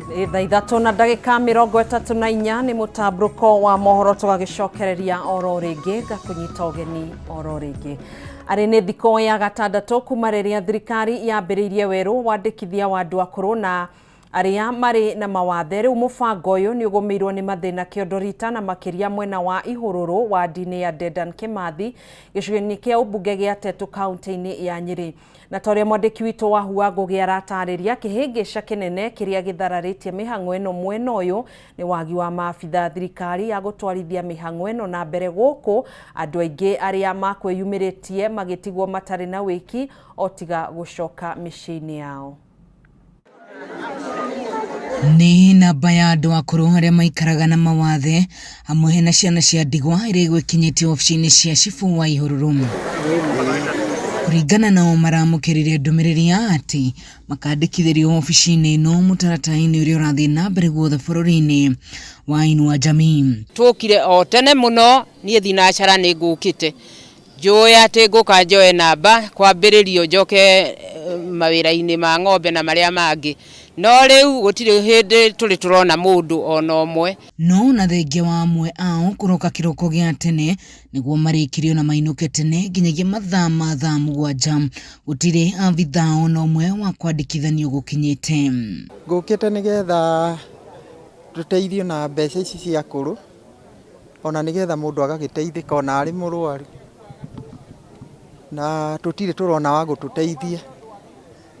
Speaker 2: Nĩ thaa ithatũ na ndagĩka 34 nĩ mũtambũrũko wa mohoro tũgagĩcokereria oro rĩngĩ ngakũnyita ũgeni oro rĩngĩ. Arĩ nĩ thikũ ya gatandatũ kuma rĩrĩa thirikari yambĩrĩirie werũ wandĩkithia wa andũ akũrũ na arĩa marĩ na mawathe. Rĩu mũbango ũyũ nĩ ũgũmĩirwo nĩ mathĩna kĩondo rita na makĩria mwena wa ihũrũrũ wadi-inĩ ya Dedan Kimathi gĩcigo-inĩ kĩa ũmbunge gĩa Tetu kaunti-inĩ ya Nyĩrĩ. Na ta ũrĩa mwandĩki witũ wa Hua Ngũgĩ aratarĩria, kĩhĩngĩca kĩnene kĩrĩa gĩthararĩtie mĩhang'o ĩno mwena ũyũ nĩ wagi wa maabitha thirikari ya gũtwarithia mĩhang'o ĩno na mbere gũkũ andũ aingĩ arĩa makwĩyumĩrĩtie magĩtigwo matarĩ na wĩki o tiga gũcoka mĩciĩ-inĩ yao.
Speaker 9: Nĩ namba ya andũ akũrũ arĩa maikaraga na mawathe hamwe na ciana cia ndigwa ĩrĩa ĩgwĩkinyĩtie obici-inĩ cia cibũ wa Ihũrũrũ. Kũringana nao maramũkĩrire ndũmĩrĩri ya atĩ makandĩkithĩrio obici-inĩ ĩno mũtaratara-inĩ ũrĩa ũrathiĩ na mbere guothe bũrũri-inĩ wa Inua Jamii.
Speaker 12: Tũkire o tene mũno, niĩ thinacara nĩ ngũkĩte njũĩ atĩ ngũka njoe namba kwambĩrĩrio njoke mawĩra-inĩ ma ng'ombe na marĩa mangĩ, no rĩu gũtirĩ hĩndĩ tũrĩ tũrona mũndũ ona ũmwe.
Speaker 9: No ona thengia wa amwe ao kũroka kĩroko gĩa tene nĩguo marĩkĩrio na mainũke tene nginyagia mathaa ma thaa 7, gũtirĩ abithaa ona ũmwe wa kwandĩkithanio gũkinyĩte.
Speaker 10: Ngũkĩte nĩgetha tũteithio na mbeca ici cia akũrũ, ona nĩgetha mũndũ agagĩteithĩka ona arĩ mũrwaru, na tũtirĩ tũrona wa gũtũteithia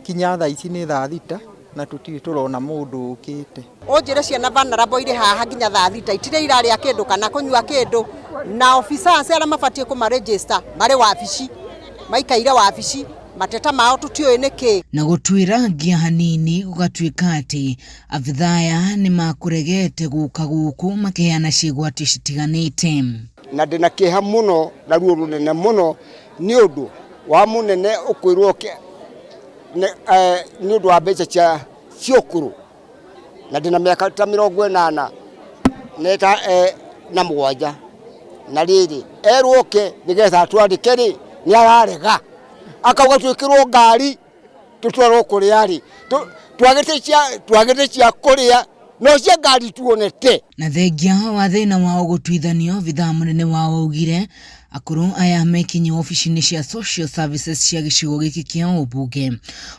Speaker 10: kinya thaa ici nĩ thaa 6 na tũtirĩ tũrona mũndũ ũkĩte.
Speaker 11: Ũnjĩre ciana vulnerable irĩ haha nginya thaa 6 itirĩ irarĩa kĩndũ kana kũnyua kĩndũ, na officers arĩa mabatiĩ kũma register marĩ wabici, maikaire wabici, mateta mao tũtiũĩ nĩ kĩ.
Speaker 9: Na gũtuĩra ngia hanini gũgatuĩka atĩ abithaa aya nĩ makũregete gũka gũkũ makĩheana ciĩgwatio citiganĩte.
Speaker 13: Na ndĩna kĩeha mũno na ruo rũnene mũno nĩ ũndũ wa mũnene ũkwĩrwo nĩ ũndũ wa mbeca cia ũkũrũ, na ndĩna mĩaka ta 87, na rĩrĩ erwo oke nĩgetha atwandĩke rĩ, nĩ ararega, akauga twĩkĩrwo ngari tũtwarwo kũrĩa rĩ, twagĩte cia kũrĩa no cia ngari tuonete.
Speaker 9: Na thengia wa thĩna wao gũtuithanio, abithaa mũnene wao augire akũrũ aya mekinye obici-inĩ cia social services cia gĩcigo gĩkĩ kĩa ũmbunge,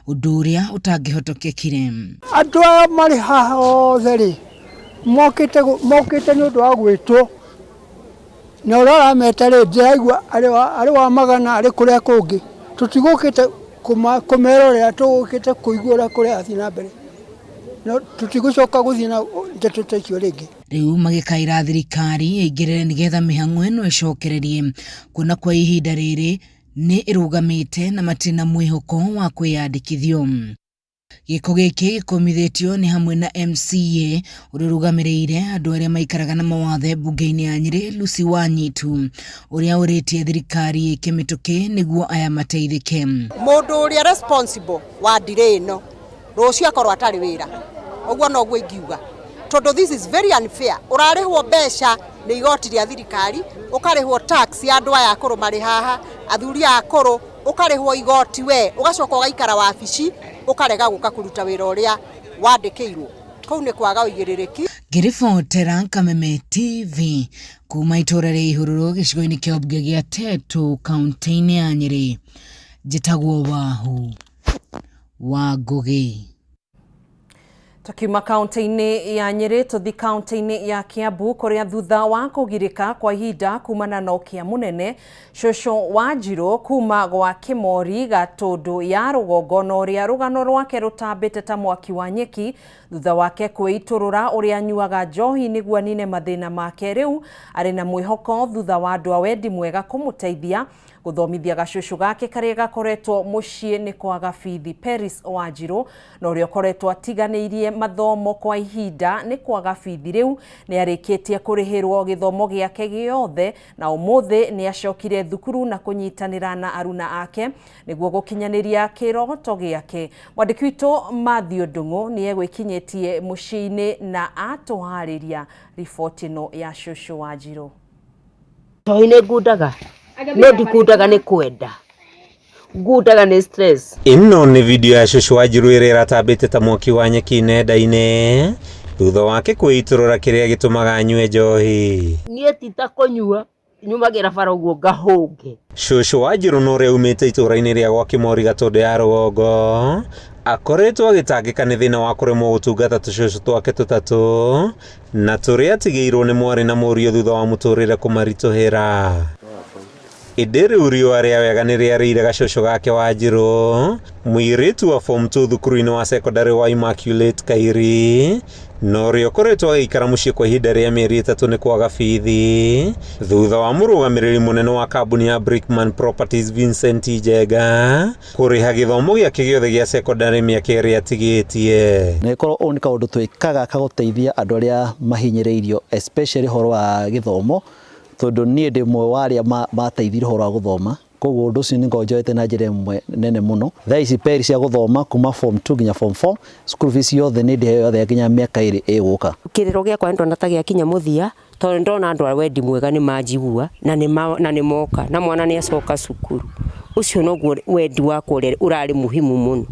Speaker 9: ũndũ ũrĩa ũtangĩhotokekire.
Speaker 14: Andũ aya marĩ haha othe rĩ, mokĩte nĩ ũndũ wa gwĩtwo, na ũrĩa ũrameta rĩ, ndĩraigua arĩ wa magana arĩ kũrĩa kũngĩ, tũtigũkĩte kũmerorera, tũgũkĩte kũigua ũrĩa kũrathiĩ na mbere, no tũtigũcoka gũthiĩ na ndeto ta icio rĩngĩ.
Speaker 9: Rĩu magĩkaĩra thirikari ĩingĩrĩre nĩgetha mĩhang'o ĩno ĩcokererie, kuona kwa ihinda rĩrĩ nĩ ĩrũgamĩte na matirĩ na mwĩhoko wa kwĩyandĩkithio. Gĩko gĩkĩ gĩkũmithĩtio nĩ hamwe na MCA ũrĩa ũrũgamĩrĩire andũ arĩa maikaraga na mawathe mbunge-inĩ ya Nyĩrĩ Lucy Wanyitu, ũrĩa ũrĩtie thirikari ĩke mĩtũkĩ nĩguo aya mateithĩke.
Speaker 11: Mũndũ ũrĩa responsible wa delay ĩno rũciũ akorwo atarĩ wĩra, ũguo noguo ingiuga, tondũ this is very unfair. Ũrarĩhwo mbeca nĩ igoti rĩa thirikari, ũkarĩhwo tax ya andũ aya akũrũ marĩ haha, athuri aya akũrũ, ũkarĩhwo igoti we, ũgacoka ũgaikara wabici, ũkarega gũka kũruta wĩra ũrĩa wandĩkĩirwo. Kũu nĩ kwaga ũigĩrĩrĩki.
Speaker 9: Ngĩribotera Kameme TV kuma itũra rĩa Ihũrũrũ gĩcigo-inĩ kĩa ũmbunge gĩa Tetu kaunti-inĩ ya Nyĩrĩ, njĩtagwo Wahu wa Ngũgĩ.
Speaker 2: Tukiuma kaunti-inĩ ya Nyĩrĩ tũthi kaunti-inĩ ya Kiambu kũrĩa thutha wa kũgirĩka kwa ihinda kumana na ũkĩa mũnene, cũcũ Wanjirũ kuma gwa Kĩmori Gatũndũ ya rũgongo na ũrĩa rũgano rwake rũtambĩte ta mwaki wa nyeki thutha wake kwĩitũrũra ũrĩa anyuaga njohi nĩguo anine mathĩna make, rĩu arĩ na mwĩhoko thutha wa andũ a wendi mwega kũmũteithia gũthomithia gacũcũ gake karĩa gakoretwo mũciĩ nĩ kwaga bithi. Peris Wanjirũ na ũrĩa ũkoretwo atiganĩirie mathomo kwa ihinda nĩ kwaga bithi, rĩu nĩ arĩkĩtie kũrĩhĩrwo gĩthomo gĩake gĩothe na ũmũthĩ nĩ acokire thukuru na kũnyitanĩra na aruna ake nĩguo gũkinyanĩria kĩroto gĩake. Mwandĩki witũ Matthew Ndung'u nĩ egwĩkinyĩtie mũciĩ-inĩ na atũharĩria riboti ĩno ya cũcũ Wanjirũ.
Speaker 4: Njohi nĩ ngundaga, no ndikundaga nĩ kwenda, ngundaga nĩ stress.
Speaker 15: Ĩno nĩ video ya cũcũ Wanjirũ ĩrĩa ĩratambĩte ta mwaki wa nyeki nenda-inĩ thutha wake kwĩitũrũra kĩrĩa gĩtũmaga anyue njohi.
Speaker 4: Niĩ ti ta kũnyua, nyumagĩra bara ũguo ngahũnge.
Speaker 15: Cũcũ Wanjirũ na ũrĩa umĩte itũũra-inĩ rĩa gwa Kĩmori Gatũndũ ya rũgongo akoretwo agĩtangĩka nĩ thĩna wa kũremwo gũtungata tũcũcũ twake tũtatũ na tũrĩa atigĩirwo nĩ mwarĩ na mũriũ thutha wa mũtũrĩre kũmaritũhĩra. Ĩndĩ rĩu riũa rĩa wega nĩ rĩarĩire gacũcũ gake Wanjirũ, mũirĩtu wa form 2 thukuru-inĩ wa secondary wa Immaculate Kairi, na ũrĩa ũkoretwo agĩikara mũciĩ kwa ihinda rĩa mĩeri 3 nĩ kwaga bithi thutha wa mũrũgamĩrĩri mũnene wa kambuni ya Brickman Properties Vincent Njenga kũrĩha gĩthomo gĩake gĩothe gĩa secondary mĩaka ĩrĩa atigĩtie.
Speaker 16: Na ĩkorwo ũũ nĩ kaũndũ twĩkaga kagũteithia andũ arĩa mahinyĩrĩirio especially ũhoro wa gĩthomo, tondũ niĩ ndĩ ũmwe wa arĩa mateithirio ũhoro wa gũthoma, koguo ũndũ ũcio nĩ ngoragwo njoete na njĩra ĩmwe nene mũno. Thaa ici peri cia gũthoma kuma form 2 nginya form 4, school fees yothe nĩ ndĩheo yothe nginya mĩaka 2 ĩgũka.
Speaker 4: Kĩrĩro gĩakwa nĩ ndona ta gĩakinya mũthia, tondũ nĩ ndona andũ a wendi mwega nĩ manjigua na nĩ moka na mwana nĩ acoka cukuru. Ũcio noguo wendi wakwa ũrĩa ũrarĩ muhimu mũno.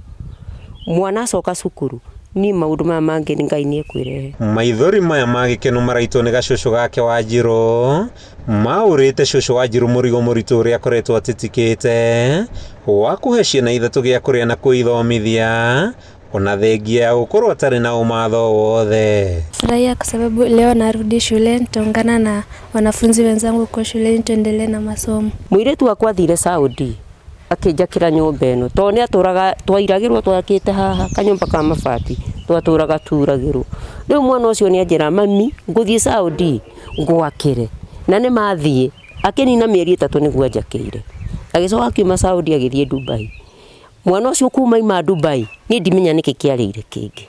Speaker 4: Mwana acoka cukuru, niĩ maũndũ maya mangĩ Ngai nĩ ekwĩrehe.
Speaker 15: Maithori maya ma gĩkeno maraitwo nĩ gacũcũ gake Wanjirũ maũrĩte cũcũ Wanjirũ mũrigo mũritũ ũrĩa akoretwo atitikĩte wa kũhe ciana 3 gĩa kũrĩa na kũithomithia ona thengia ya gũkorwo atarĩ na ũmatho wothe.
Speaker 17: Furahia kwa sababu leo narudi shule, nitaungana na wanafunzi wenzangu huko shuleni tuendelee na masomo.
Speaker 4: Mũirĩtu wakwa athire Saudi akĩnjakĩra nyũmba ĩno, tondũ nĩ atũraga twairagĩrwo twakĩte haha kanyũmba ka mabati, twatũraga turagĩrwo. Rĩu mwana ũcio nĩ anjĩra, mami ngũthiĩ Saudi ngwakĩre, na nĩ mathiĩ akĩnina mĩeri 3 nĩguo anjakĩire. Agĩcoka akiuma Saudi agĩthiĩ Dubai. Mwana ũcio kuma ima Dubai niĩ ndimenya nĩkĩ kĩarĩire kĩngĩ,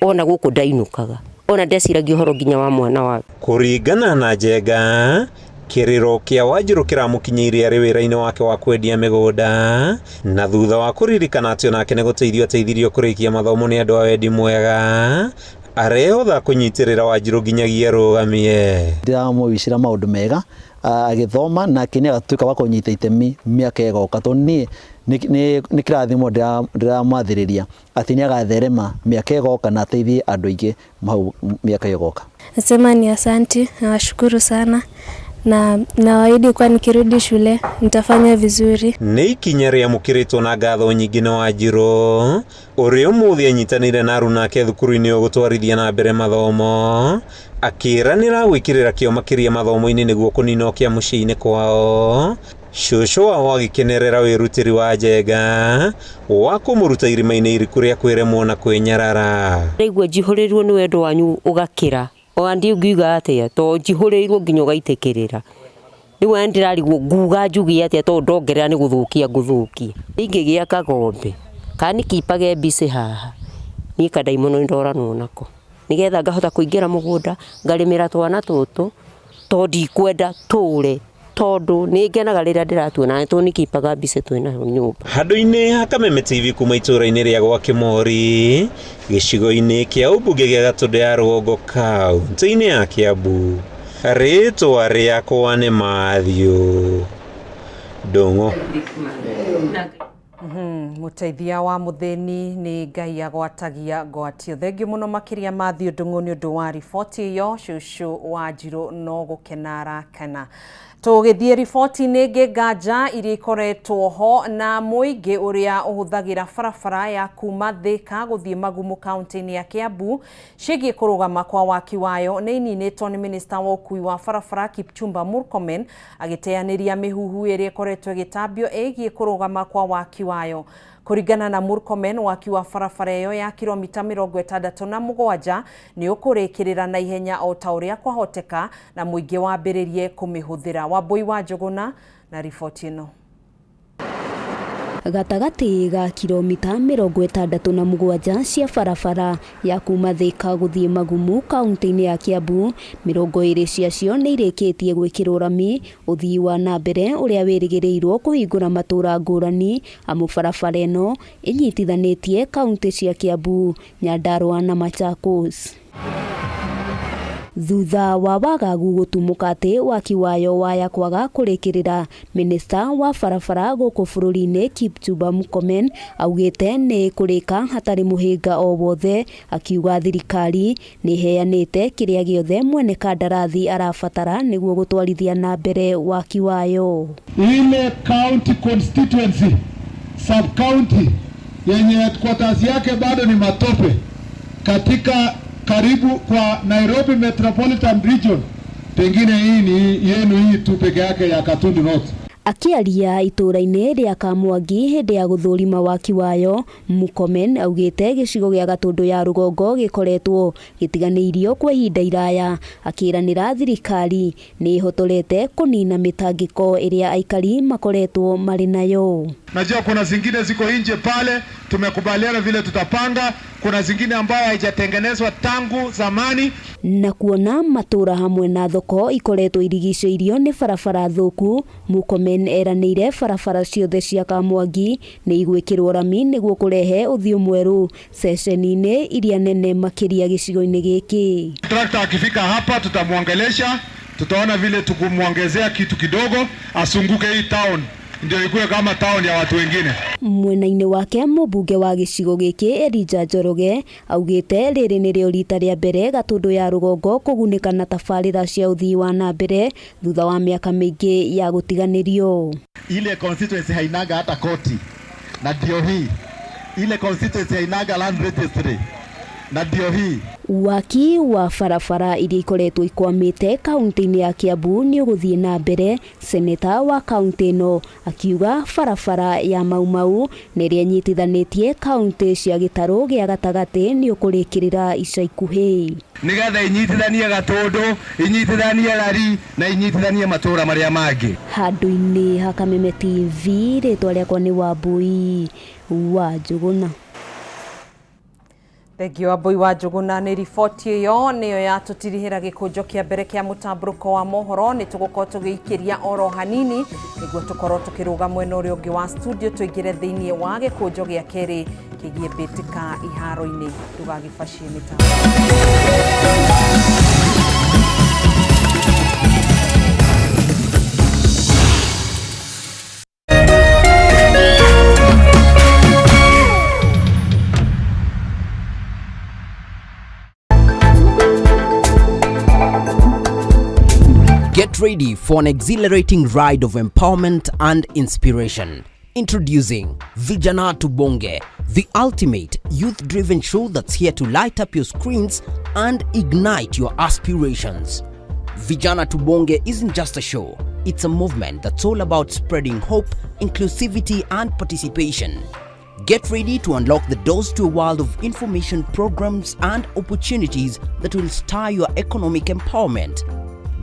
Speaker 4: ona gũkũ ndainũkaga, ona ndeciragia ũhoro nginya wa mwana wake.
Speaker 15: Kũringana na Njenga, kĩrĩro kĩa Wanjirũ kĩramũkinyĩire arĩ wĩra-inĩ wake wa kwendia mĩgũnda, na thutha wa kũririkana atĩ onake nĩ gũteithio ateithirio kũrĩkia mathomo nĩ andũ a wendi mwega, arehotha kũnyitĩrĩra Wanjirũ nginyagia arũgamie.
Speaker 16: Ndĩramũwicĩra maũndũ mega agĩthoma, nake nĩ agatuĩka wa kũnyita itemi mĩaka ĩgoka, tondũ niĩ nĩ kĩrathimo ndĩramwathĩrĩria atĩ nĩ agatherema mĩaka ĩgoka na ateithie andũ aingĩ hau mĩaka ĩgoka.
Speaker 17: Nasema ni asanti, nawashukuru sana na nawaahidi kuwa nikirudi shule nitafanya vizuri.
Speaker 15: Nĩ ikinya rĩamũkĩrĩtwo na ngatho nyingĩ nĩ Wanjirũ ũrĩa ũmũthĩ anyitanĩire na aruna ake thukuru-inĩ ũyũ gũtwarithia na mbere mathomo, akĩĩranĩra gwĩkĩrĩra kĩo makĩria mathomo-inĩ nĩguo kũnina ũkĩa mũciĩ-inĩ kwao. Cũcũ wao agĩkenerera wĩrutĩri wa Njenga wa kũmũruta irima-inĩ iriku rĩa kwĩremwo na kwĩnyarara.
Speaker 4: Ndaigua njihũrĩrwo nĩ wendo wanyu ũgakĩra, ona ndingiuga atĩa tondũ njihũrĩirwo nginya ũgaitĩkĩrĩra. Rĩu ona ndĩrarigwo nguga njuge atĩa tondũ ndongerera nĩ gũthũkia ngũthũkia. Ingĩgĩa kagombe kana nĩkipage mbicĩ haha, niĩ kandaimono nĩ ndoranwo nako, nĩgetha ngahota kũingĩra mũgũnda ngarĩmĩra twana tũtũ, tondũ ndikwenda tũre, tondũ nĩ ngenaga rĩrĩa ndĩratuona tondũ nĩkipaga mbicĩ twĩnayo nyũmba.
Speaker 15: Handũ-inĩ ha Kameme TV kuma itũũra-inĩ rĩa gwa Kĩmori, gĩcigo-inĩ kĩa ũmbunge gĩa Gatũndũ ya rũgongo kaunti-inĩ ya Kiambu, rĩtwa rĩakwa nĩ Matthew Ndung'u.
Speaker 2: Mũteithia wa mũthĩni nĩ Ngai agwatagia ngwatio. Thengiũ mũno makĩria Matthew Ndung'u nĩ ũndũ wa riboti ĩyo. Cũcũ wa Njirũ no gũkena arakena. Tũgĩthiĩ riboti-inĩ ĩngĩ, nganja iria ikoretwo ho na mũingĩ ũrĩa ũhũthagĩra barabara ya kuma Thika gũthiĩ Magumu kaunti-inĩ ya Kiambu ciĩgiĩ kũrũgama kwa waki wayo nĩ ininĩtwo nĩ minista wa ũkui wa barabara Kipchumba Murkomen agĩteanĩria mĩhuhu ĩrĩa ĩkoretwo ĩgĩtambio ĩgiĩ kũrũgama kwa waki wayo. Kũringana na Murkomen, waki wa barabara ĩyo ya kilomita 67 nĩ ũkũrĩkĩrĩra na ihenya o ta ũrĩa kwahoteka na mũingĩ wambĩrĩrie kũmĩhũthĩra. Wambui wa Njũgũna na riboti ĩno.
Speaker 1: Gatagatĩ ga kilomita 67 cia barabara ya kuma Thika gũthiĩ Magumu kaunti-inĩ ya Kiambu, 20 ciacio nĩ irĩkĩtie gwĩkĩrwo rami, ũthii wa na mbere ũrĩa wĩrĩgĩrĩirwo kũhingũra matũra ngũrani amu barabara ĩno ĩnyitithanĩtie kaunti cia Kiambu, Nyandarua na Machakos. Thutha wa wagagu gũtumũka atĩ waki wayo waya kwaga kũrĩkĩrĩra, minista wa barabara gũkũ bũrũri-inĩ Kipchumba Murkomen augĩte nĩ kũrĩka hatarĩ mũhĩnga o wothe, akiuga thirikari nĩ ĩheanĩte kĩrĩa gĩothe mwene kandarathi arabatara nĩguo gũtwarithia na mbere waki wayo.
Speaker 3: Ile county constituency sub county yenye headquarters yake bado ni matope katika karibu kwa Nairobi Metropolitan Region, pengine hii ni yenu hii tu peke yake ya Gatundu North.
Speaker 1: Akĩaria itũũra-inĩ rĩa Kamwangi hĩndĩ ya gũthũrima waki wayo, Murkomen augĩte gĩcigo gĩa Gatũndũ ya rũgongo gĩkoretwo gĩtiganĩirio kwa ihinda iraya, akĩranĩra thirikari nĩ ĩhotorete kũnina mĩtangĩko ĩrĩa aikari makoretwo marĩ nayo.
Speaker 3: Najua kuna zingine ziko nje pale, tumekubaliana vile tutapanga. Kuna zingine ambayo haijatengenezwa tangu zamani.
Speaker 1: Na kuona matũra hamwe na thoko ikoretwo irigicĩirio nĩ barabara thũku, Murkomen eranĩire barabara ciothe cia Kamwangi nĩ igwĩkĩrwo rami nĩguo kũrehe ũthiũ mwerũ ceceni-inĩ iria nene makĩria gĩcigo-inĩ gĩkĩ.
Speaker 3: Trakta akifika hapa tutamwongelesha, tutaona vile tukumwongezea kitu kidogo asunguke hii town ndio ikuwe kama town ya watu wengine.
Speaker 1: Mwena-inĩ wake mũmbunge wa gĩcigo gĩkĩ Elijah Njoroge augĩte rĩrĩ nĩrĩo rita rĩa mbere Gatũndũ ya rũgongo kũgunĩka na tabarĩra cia ũthii wa na mbere thutha wa mĩaka mĩingĩ ya gũtiganĩrio.
Speaker 3: Ile constituency hainaga hata koti na ndio hii. Ile constituency hainaga land registry na ndio hii.
Speaker 1: Waki wa barabara iria ikoretwo ikwamĩte kaunti-inĩ ya Kiambu nĩ ũgũthiĩ na mbere, seneta wa kaunti ĩno akiuga barabara ya Mau Mau na ĩrĩa ĩnyitithanĩtie kaunti cia gĩtarũ gĩa gatagatĩ nĩ ũkũrĩkĩrĩra ica ikuhĩ.
Speaker 3: Nigetha inyitithanie Gatũndũ, inyitithanie Lari na inyitithanie matũra marĩa mangĩ.
Speaker 1: Handũ-inĩ ha Kameme TV, rĩtwa rĩakwa nĩ Wambui wa Njũgũna.
Speaker 2: Thengiũ Wambui wa Njũgũna nĩ riboti ĩyo nĩyo yatũtirihĩra gĩkũnjo kĩa mbere kĩa mũtambũrũko wa mohoro. Nĩ tũgũkorwo tũgĩikĩria oro hanini nĩguo tũkorwo tũkĩrũga mwena ũrĩa ũngĩ wa studio tũingĩre thĩinĩ wa gĩkũnjo gĩa kerĩ kĩgiĩ mbĩtĩka iharo-inĩ. Ndũgagĩbacie mĩtambo.
Speaker 5: Get ready for an exhilarating ride of empowerment and inspiration. Introducing Vijana Tubonge, the ultimate youth-driven show that's here to light up your screens and ignite your aspirations. Vijana Tubonge isn't just a show, it's a movement that's all about spreading hope, inclusivity, and participation. Get ready to unlock the doors to a world of information, programs, and opportunities that will stir your economic empowerment.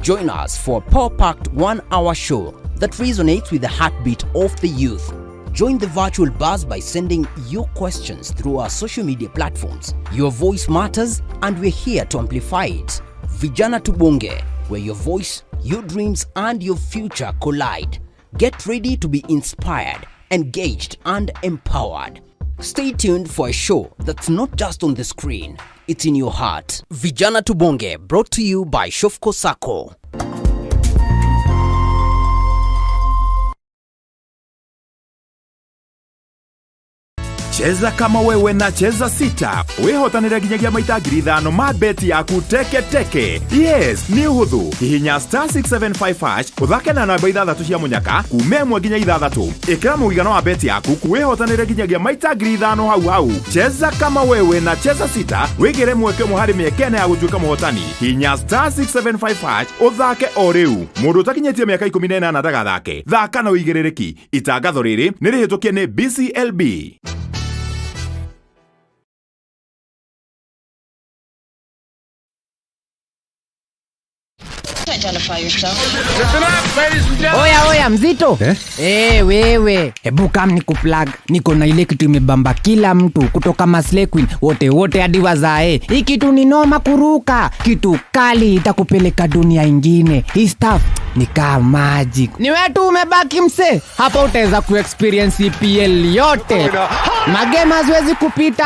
Speaker 5: Join us for a power-packed 1-hour show that resonates with the heartbeat of the youth. Join the virtual buzz by sending your questions through our social media platforms. Your voice matters, and we're here to amplify it. Vijana Tubonge, where your voice, your dreams, and your future collide. Get ready to be inspired, engaged, and empowered. Stay tuned for a show that's not just on the screen, it's in your heart. Vijana Tubonge, brought to you by Shofco Sacco.
Speaker 6: Cheza kama wewe na Cheza Sita, wĩhotanĩre nginyagia maita 5,000 ma beti yaku teke teke. Yes, nĩ ũhũthũ. Hihinya *675# ũthake na namba ithathatũ cia mũnyaka kuma 1 nginya 6. Ĩkĩra mũigana wa beti yaku, wĩhotanĩre nginyagia maita 5,000 hau hau. Cheza kama wewe na Cheza Sita, wĩgĩre mweke ũmwe harĩ mĩeke 4 ya gũtuĩka mũhotani. Hihinya *675# ũthake o rĩu. Mũndũ ũtakinyĩtie mĩaka 18 ndagathake. Thaka na ũigĩrĩrĩki. Itangatho rĩrĩ nĩ rĩhĩtũkie nĩ BCLB.
Speaker 7: Oya oya mzito eh? Hey, wewe hebu kam ni kuplug, niko na ile kitu imebamba kila mtu kutoka Maslay Queen wote wote hadi wazae. Hii kitu ni noma kuruka, kitu kali itakupeleka dunia ingine. Hii stuff ni kama magic. Ni wewe tu umebaki mse, hapa utaweza kuexperience EPL yote. Magema haziwezi kupita.